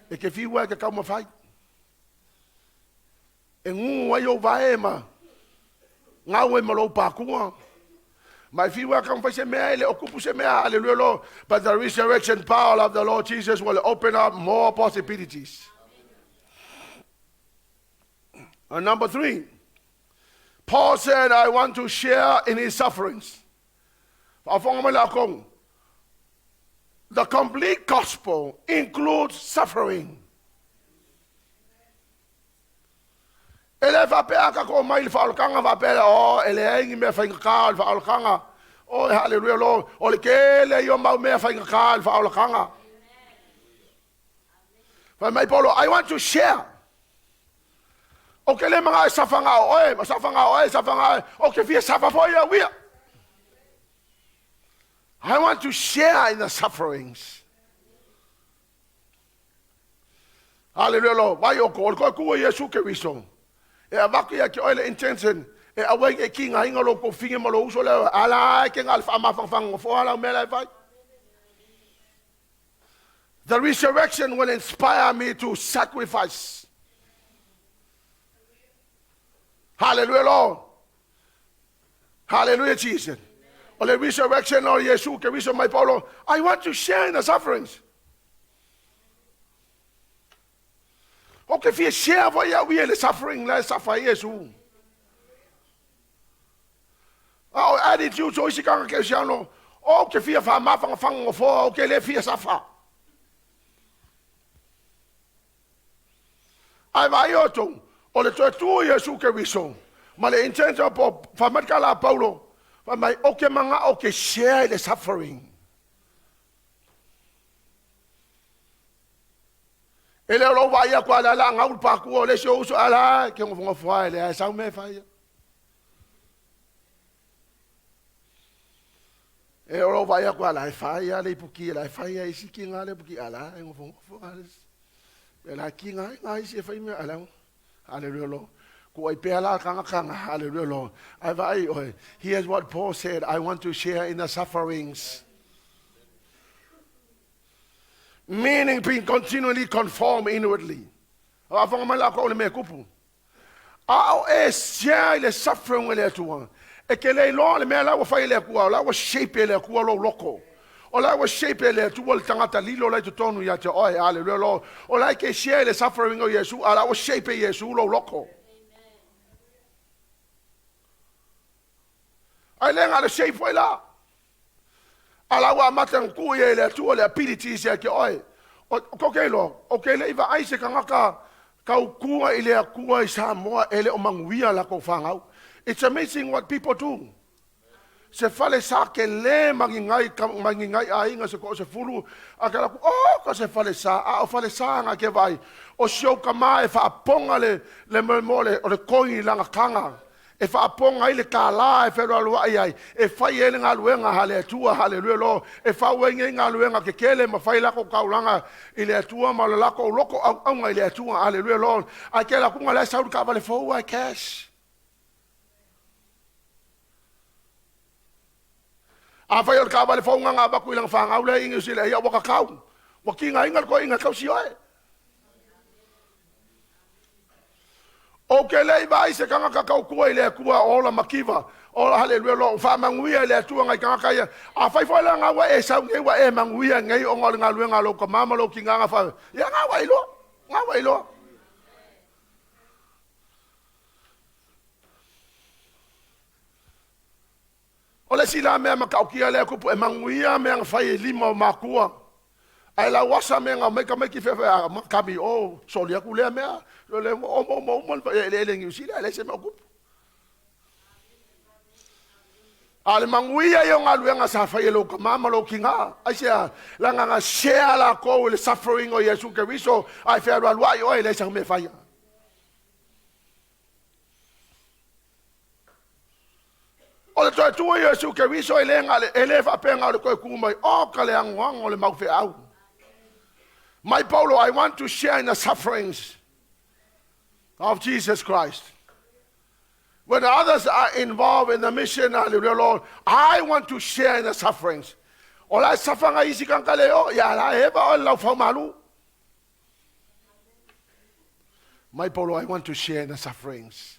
E ke whiua e ke kaumawhai. E ngu ai o vae ma ngau e ma lou pākua. Ma e whiua ka mwhai se mea e le o kupu se mea, hallelujah Lord. But the resurrection power of the Lord Jesus will open up more possibilities. And number three, Paul said, I want to share in his sufferings. The complete gospel includes suffering. E le faapea ka ko mai le faaolokanga faapea lea, oh, e leai ni mea faigata o le faaolokanga. Oh, hallelujah, Lord. O le tele ia o mau mea faigata i le faaolokanga. Fai mai Paulo, I want to share. O ke le manga e safanga o oe, ma safanga o oe, safanga oe, o ke fia safa foi au ia. I want to share in the sufferings. Hallelujah, Lord. Vai o ko, o le koe kua Iesu Keriso. E avatu ia ke oe le intention, e aua e ki ngā inga lo ko finge ma lo uso leo, ala e ke ngā le whaamawhangawhanga ngo foa lau mea lai whai. The resurrection will inspire me to sacrifice. Hallelujah, Lord. Hallelujah, Jesus. O le resurrection o Iesu Keriso mai Paulo, I want to share in the sufferings. O ke fia share foi au ia le suffering la e safa Iesu. A o attitude so isi kanga ke siano, o ke fia wha mawhanga whanga foa, o ke le fia safa. Ai vai o tō, o le toe tu Iesu Keriso, ma le intention po whamatka la Paulo, wha mai o ke manga o ke share le suffering. E le o lou vaai atu a le ala ngau le pākua o le isi o uso ala ke ngofongofo ai le ai sau me whai. E o lou vaai atu ala e whai a le ipuki ala e whai a isi ki ngā le ipuki ala e ngofongofo a le e la ki ngā ngā isi e whai mea ala. Hallelujah Lord. Ko ai pea la kanga kanga. Hallelujah Lord. Ai vaai oe. Here's what Paul said. I want to share in the sufferings. Meaning being continually conformed inwardly. Faafofoga mai la kou le mea e tupu. A o e share i le suffering e le Atua, e te le iloa le mea la ua fai e le Atua, o la ua shape e le Atua lou loto. O la ua shape e le Atua le tagata lilo la i totonu ia te oe. Hallelujah Lord. O la e te share i le suffering o Iesu, a la ua shape e Iesu lou loto. Ai le na le shape foi la. A la ua amata ona tuu i ai e le Atua le abilities ia te oe. O, ko ke iloa, o ke le i vaai se tagata tautua i le Atua i Samoa e le o manuia latou fanau. It's amazing what people do. Se fale sa tele ma ni nai, ma ni nai aiga se toasefulu, a ke laku, oh, ka se fale sa, a o fale sa na ke vaai, o si ou tama e faapoga le, le mea o le, o le koi i lana taga, e faapoga ai le kālā e fealoaloai ai, e fai ai le galuega a le Atua, haleluia Lord, e fau ai nei galuega tetele ma fai latou taulaga i le Atua ma le latou loto auauna i le Atua, haleluia Lord. Ae te alu atu la e sau le taavale fou ae cash. Afai o le taavale fou na avatu i lana fanau lea i Niu Sila, ia ua kakau. Ua tigaina le toeaina e tausi oe. Ou te le i vaai se tagata tautua i le Atua o ola mativa, ola haleluia lo faamanuia i le Atua nai tagata ia. Afai foi la na ua e sau nei ua e manuia nei ona o le galuega a lou tama ma lou tina na fa, ia na ua iloa, na ua iloa. O le isi la mea matautia lea tupu e manuia mea na fai e lima o matua. Ae lauasa mea na omai tamaiti feafea ma kami o soli atu lea mea le omo omo uma le eleele Niu Sila e leai se mea o tupu. A o le manuia ia o galuega sa fai e lou tama ma lou tina, aisea, leaga na share latou i le suffering o Iesu Keriso, ae fealualuai oe e leai sau mea e faia. O le toe tu o Iesu Keriso e le, e le faapea na o le toe tu mai, o ka le anoano o le mau feau. Mai Paulo, I want to share in the sufferings of Jesus Christ. When others are involved in the mission, hallelujah, Lord, I want to share in the sufferings. O la e safa isi tagata le o, ia la e eva o le laufau malu. Mai Paulo, I want to share in the sufferings.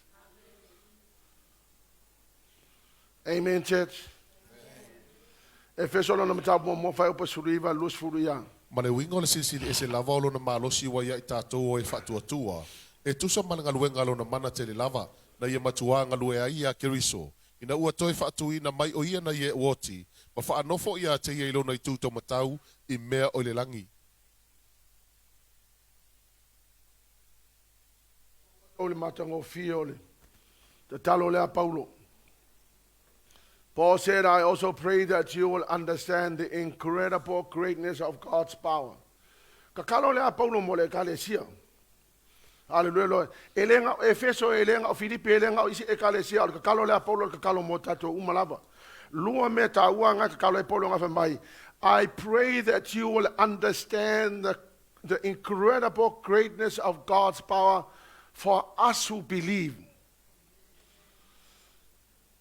Amen, church. Efeso lona mataupu muamua fuaiupu 19 20 ia. Ma le uiga o le silisili ese lava o lona malosi ua ia i tatou o e faatuatua, e tusa ma le galuega a lona mana tele lava, na ia matuā galue ai iā Keriso, ina ua toe faatuina mai o ia nai e oti, ma faanofo iā te ia i lona itu taumatau i mea o i le lagi. O le matagofie o le tatalo lea Paulo. Paul said, I also pray that you will understand the incredible greatness of God's power. Tatalo lea Paulo mo le ekalesia. Hallelujah, Lord. E le na o Efeso, e le na o Filipi, e le na o isi ekalesia. O le tatalo lea Paulo, o le tatalo mo tatou uma lava. Lua mea taua nga tatalo e Paulo nga fai mai. I pray that you will understand the incredible greatness of God's power for us who believe.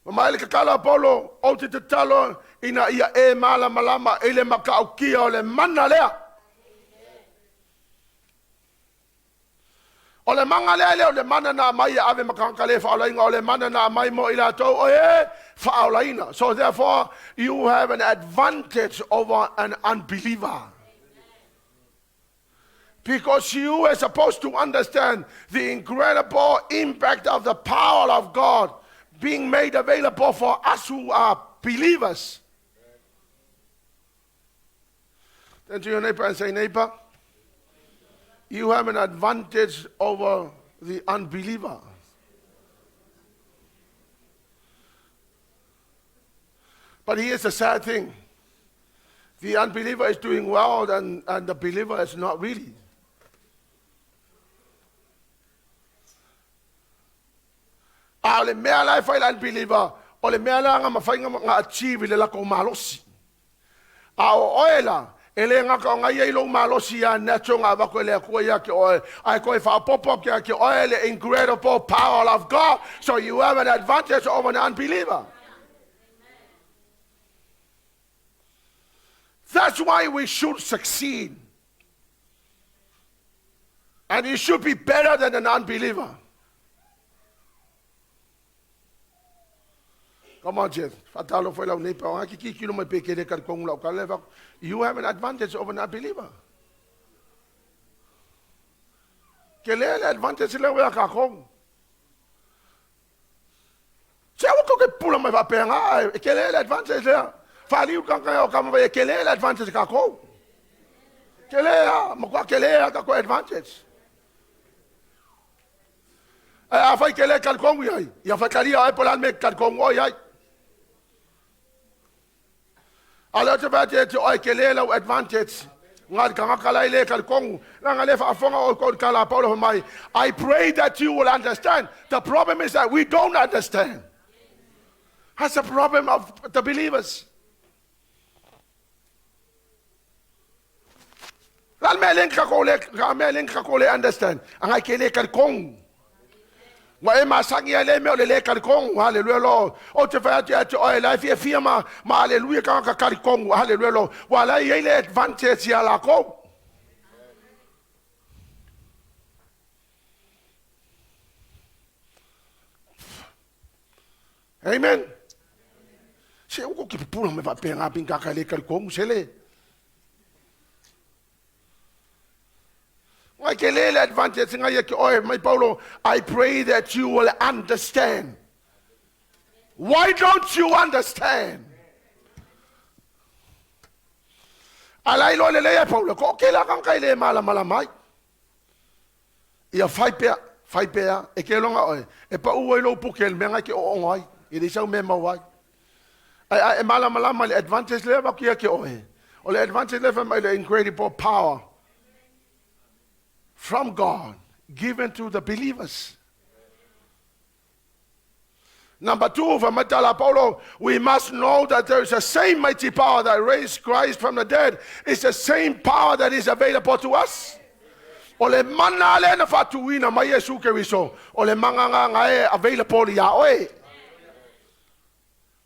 Ma mai le tatalo a Paulo, ou te tatalo ina ia e malamalama i le matautia o le mana lea. O le mana lea le o le mana na aumai e ave ma tagata le faaolaina, o le mana na aumai mo i latou o e faaolaina. So therefore, you have an advantage over an unbeliever. Because you are supposed to understand the incredible impact of the power of God being made available for us who are believers. Turn to your neighbor and say, neighbor, you have an advantage over the unbeliever. But here's the sad thing. The unbeliever is doing well and the believer is not really. A o le mea la e fai le unbeliever, o le mea la nga mafai nga achieve i le latou malosi. A o oe la, e le gata o nga ia i lou malosi ia natural nga avatu e le Atua ia te oe, ae toe faaopoopo atu ia te oe le incredible power of God, so you have an advantage over an unbeliever. That's why we should succeed. And you should be better than an unbeliever. Come on, Jeff. Whatalo fo lau nei pa ki ki kilo mai pe kele kar kongu lau kale You have an advantage over an unbeliever. Ke le le advantage le wea ka kong. Se au ko ke pula mai faapea e ke le le advantage lea. Faaliu ka ka o ka mai e ke le le advantage ka kou. Ke le a, ma kwa ke le a ka ko advantage. E a fai ke le kalkongu ai. Ia fai kalia ai polan me kalkongu oi ai. A le te vai te oi ke le lau advantage. Ngai ka ngaka lai le kalkongu. La nga le faafonga o ko kala Paulo mai. I pray that you will understand. The problem is that we don't understand. That's the problem of the believers. La mea le ka ko le ka mea le ka ko le understand. Anga ke le kalkongu. Ua e masangi ai le mea o le lē kalikogu, haleluia lo. Ou te fai atu ia te oe, la e fiafia ma, ma aleluia tagata kalikogu, haleluia lo. Ua la e i ai le advantage iā lakou. Amen. Se ua ke pupula me faapea ngā ping kaka le kalikogu se le. Ngai ke le le advantage ngai ia ke oe mai Paulo, I pray that you will understand. Why don't you understand? Alai lo le le Paulo, ko ke la kan kai le mala mala mai. Ia fai pea, fai pea, e ke longa oe, e pa u ai lo puke le mea ngai ke o ongo ai, i le sau me mau ai. Ai ai e mala mala mai le advantage le va kia ke oe. O le advantage le fa mai le incredible power from God given to the believers. Number two, from Matala Paulo, we must know that there is the same mighty power that raised Christ from the dead. It's the same power that is available to us. O le mana le na whatuina mai Yesu Keriso. O le manga nga e available ia oe.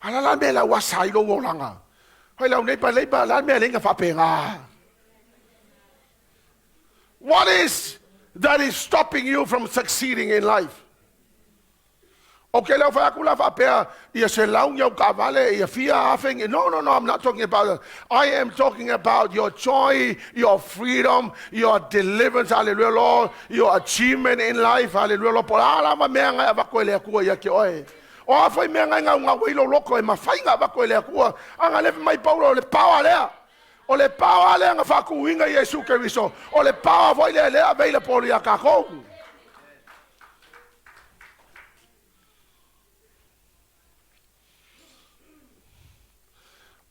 Ala la me la wasa i lo olanga. Hoi lau nei pa lei pa la mea lenga whapenga. What is that is stopping you from succeeding in life? Okay, lau whai aku la whapea, ia se lau ngau ka vale, ia fia afeng. No, no, no, I'm not talking about that. I am talking about your joy, your freedom, your deliverance, hallelujah, Lord, your achievement in life, hallelujah, Lord. Po la ma mea ngai avako e le akua ia ke oe. O a whai mea ngai ngau ngau ilo loko e mawhainga avako e le akua. Anga lewe mai Paulo o le pawa lea. O le pawa lea nga whakuinga Yesu Keriso. O le pawa foi lea lea available ia kakou.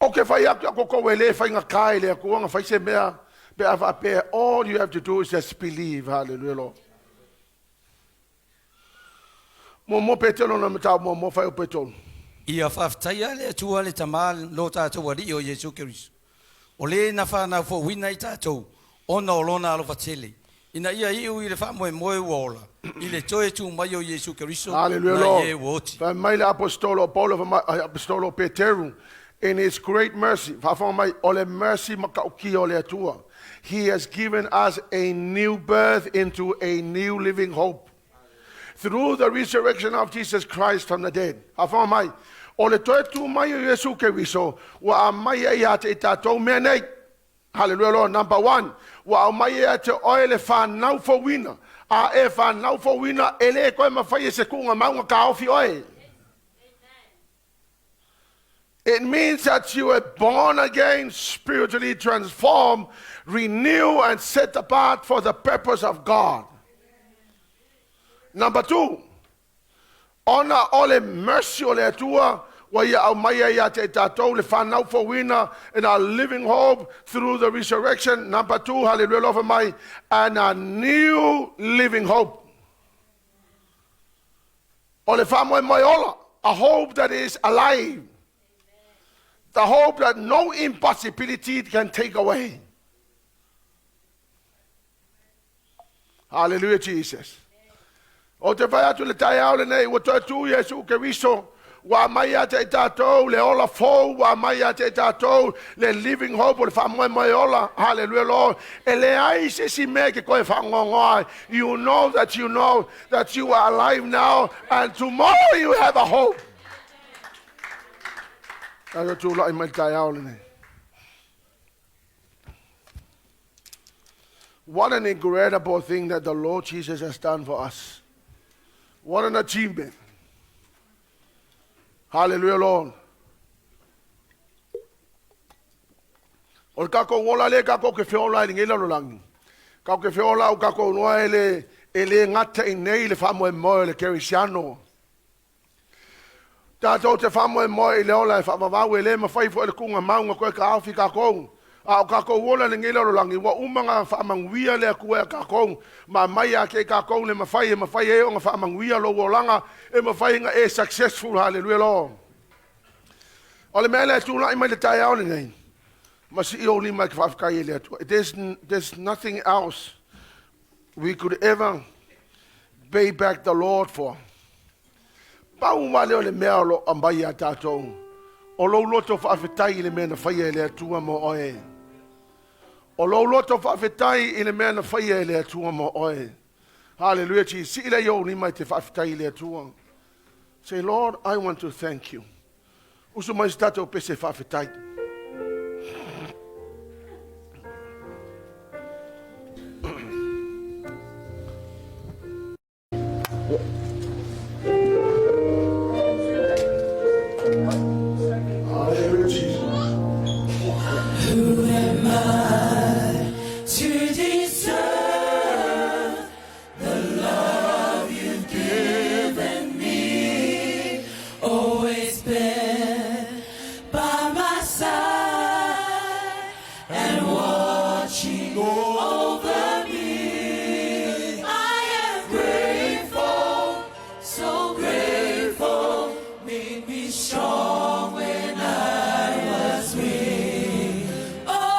O ke whai atu ako kou e le whainga kai le akua nga whai se mea pe a whaapea, all you have to do is just believe, hallelujah, Lord. Mo mo Petelo na matau mo mo whai o Petelo. Ia faafetaia le Atua le Tamā lo tatou Alii o Iesu Keriso, o le na fanau fouina i tatou ona o lona alofa tele, ina ia iu i le faamoemoe ua ola i le toe tu mai o Iesu Keriso Hallelujah, nai Lord. e ua oti. Whai mai le apostolo Paulo, whai mai apostolo Peteru, in his great mercy, whawhanga mai, o le mercy makaukia o le Atua. He has given us a new birth into a new living hope. Through the resurrection of Jesus Christ from the dead. Whawhanga mai, o le toe tu mai o Iesu Keriso, ua a mai e ia te i tātou mea nei. Hallelujah, Lord. Number one, ua au mai e te oe le whanau fouina. A e whanau fouina, e le koe mawhai e se kunga maunga ka ofi oe. It means that you are born again, spiritually transformed, renewed, and set apart for the purpose of God. Number two, ona o le mercy o le Atua, wa ia au mai ia te tātou le whanau fouina in our living hope through the resurrection. Number two, hallelujah, Lord, mai, and a new living hope. O le whamoe moi ola, a hope that is alive. The hope that no impossibility can take away. Hallelujah, Jesus. O te whai atu le tai ao le nei, ua toe tū Iesu Keriso, Ua aumai ia te i tatou le ola fou, ua aumai ia te i tatou le living hope o le faamoemoe ola. Hallelujah, Lord. E leai se isi mea e te toe faanoanoa ai. You know that you know that you are alive now and tomorrow you have a hope. Tatou tulai mai le taeao lenei. What an incredible thing that the Lord Jesus has done for us. What an achievement. Hallelujah, Lord. O le tatou ola lea tatou te feola ai i lenei lalolagi. Tatou te feola au tatou iloa e le, e le gata i nei le faamoemoe o le kerisiano. Tatou te faamoemoe i le ola e faavavau, e le mafai foi e le tuugamau ona toe taofi tatou. A o tatou ola i lenei lalolagi, ua uma ona faamanuia le Atua ia tatou, ma aumai ia te i tatou le mafai e mafai ai ona faamanuia lou olaga, e mafai ona e successful. Hallelujah, Lord. O le mea lea e tulai mai le taeao lenei, ma sii ou lima e te faafetai i le Atua. There's nothing else we could ever pay back the Lord for. Pau lava lea o le mea o lo o aumai ia tatou, o lou loto faafetai i le mea na faia e le Atua mo oe. O lou loto faafetai i le mea na faia e le Atua mo oe. Hallelujah, Jesus. Sii lea i ou lima e te faafetai i le Atua. Say, Lord, I want to thank you. Usu mai se tatou pese faafetai. Hallelujah, Jesus. Who am I to deserve the love you've given me? Always been by my side and watching over me. I am grateful, so grateful. Made me strong when I was weak. Oh,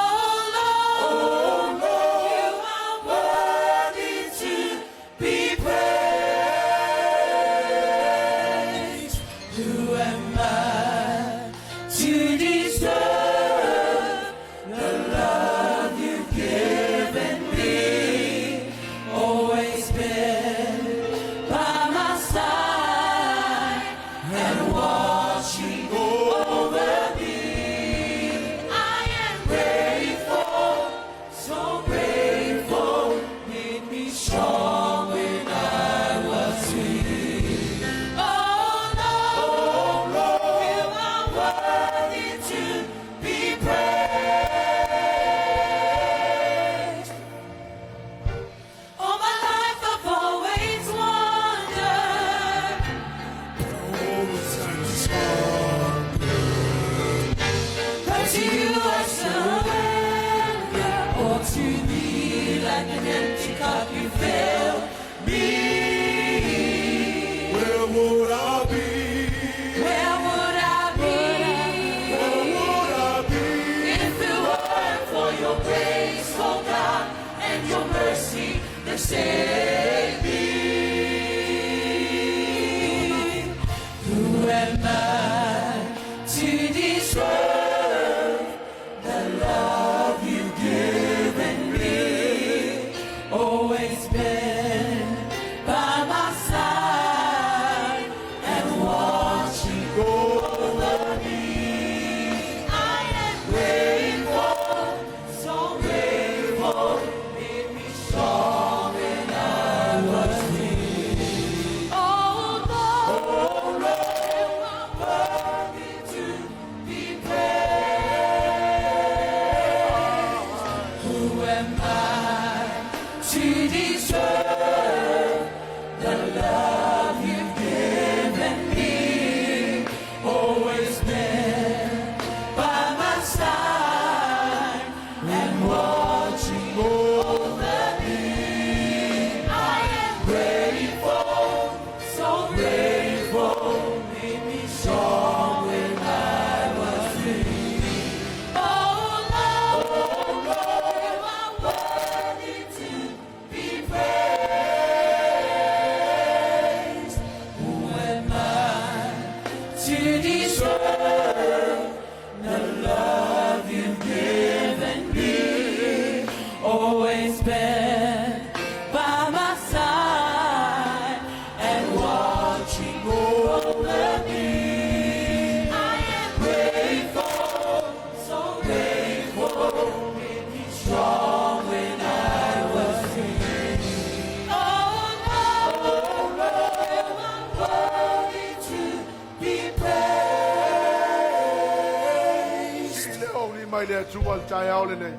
ou lima i le Atua i le taeao lenei.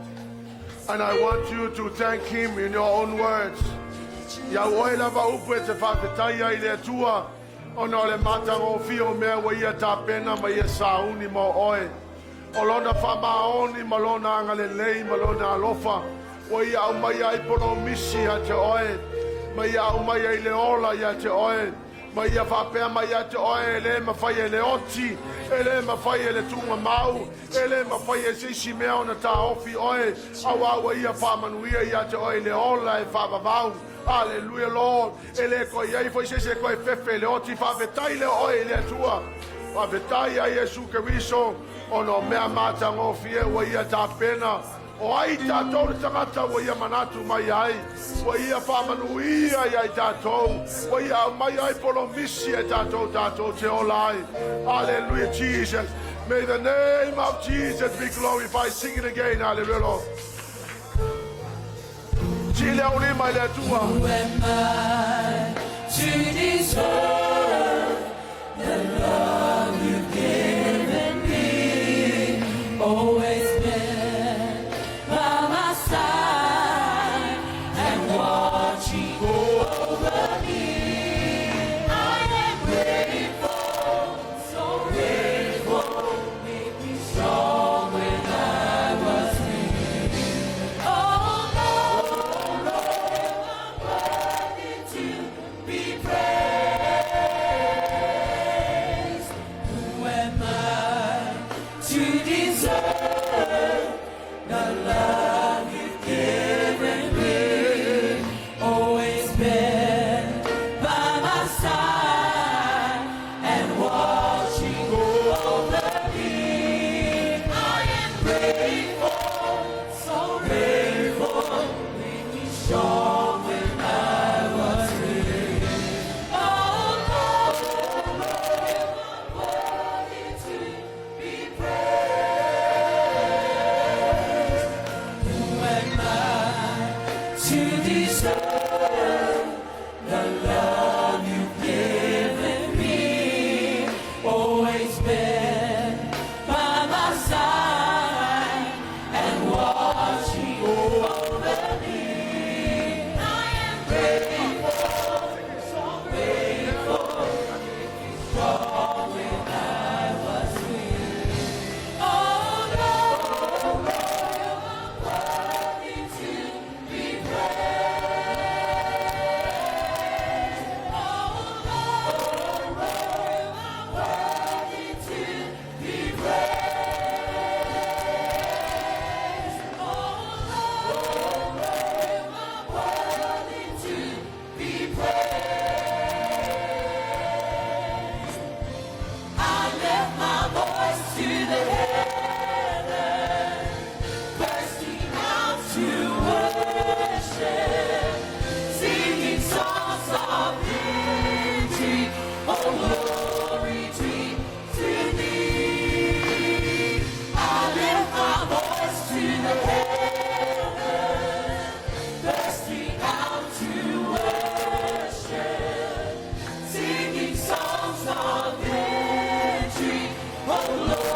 And I want you to thank him in your own words. Ia oe lava upu e te faafetai ai i le Atua, ona o le matagofie o mea ua ia tapena ma ia sauni mo oe. O lona faamaoni ma lona agalelei ma lona alofa, ua ia aumaia ai polomisi ia te oe, ma ia aumaia i le ola ia te oe, ma ia faapea mai ia te oe e le mafai e le oti, e le mafai e le tuugamau, e le mafai e se isi mea ona taofi oe, auā ua ia faamanuia ia te oe i le ola e faavavau. Hallelujah, Lord. E le koe i ai foi se isi e koe fefe i le oti. Faafetai lea oe i le Atua. Faafetai ia Iesu Keriso, ona o mea matagofie ua ia tapena. O ai tatou le tagata ua ia manatu mai ai, ua ia faamanuia ia i tatou, ua ia aumai ai polomisi e tatou tatou te ola ai. Hallelujah, Jesus. May the name of Jesus be glorified. Sing it again. Hallelujah, Lord. Sii le aulima i le Atua. Who am I to deserve the love you've given me? Always been by my side and watching over me. I am grateful, so grateful. Made me strong when I was weak. Oh Lord, I'm worthy to be praised. Who am I to deserve the love you've given me? Always been by my side and watching over me. I am grateful, so grateful. Made me strong when I was weak. Oh Lord, I'm worthy to be praised. Who am I to deserve the love you've given me? Always been by my side and watching over me. I am grateful, so grateful. Strong when I was weak. Oh Lord, you are worthy to be praised. Oh Lord, you are worthy to be praised. Oh Lord, you are worthy to be praised. I lift my voice to the heavens, bursting out to worship, singing songs of victory. Oh, glory be to thee. I lift my voice to the heavens, bursting out to worship, singing songs of victory. Oh,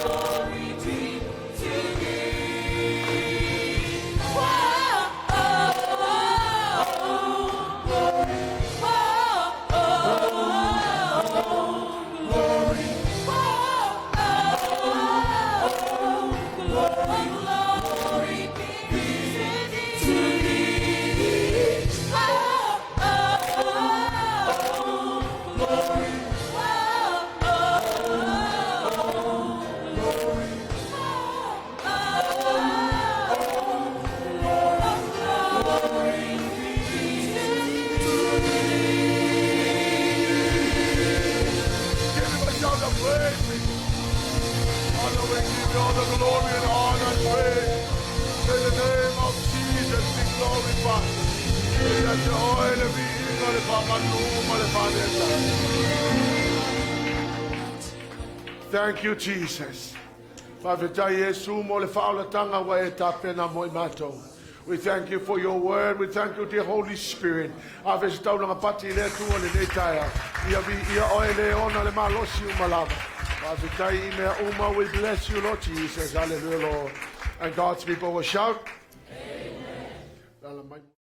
glory be to thee. Whoa, oh, glory. Whoa, oh, glory. Whoa, oh, glory. Glory be to thee. Oh, oh, glory. Whoa, oh, glory. Glory be to Give him a shout of praise. Father, we give you all the glory and honor and praise. May the name of Jesus be glorified. Ia te oe le viiga le faamanu ma le faaneta. Thank you, Jesus. Faafetai Iesu mo le faaolataga ua e tapena mo i matou. We thank you for your word. We thank you, dear Holy Spirit. Ave se taulaga pati i le Atua lenei taeao. Ia viia oe le ona le malosi uma lava. Faafetai i mea uma. We bless you, Lord Jesus. Hallelujah, Lord. And God's people will shout. Amen.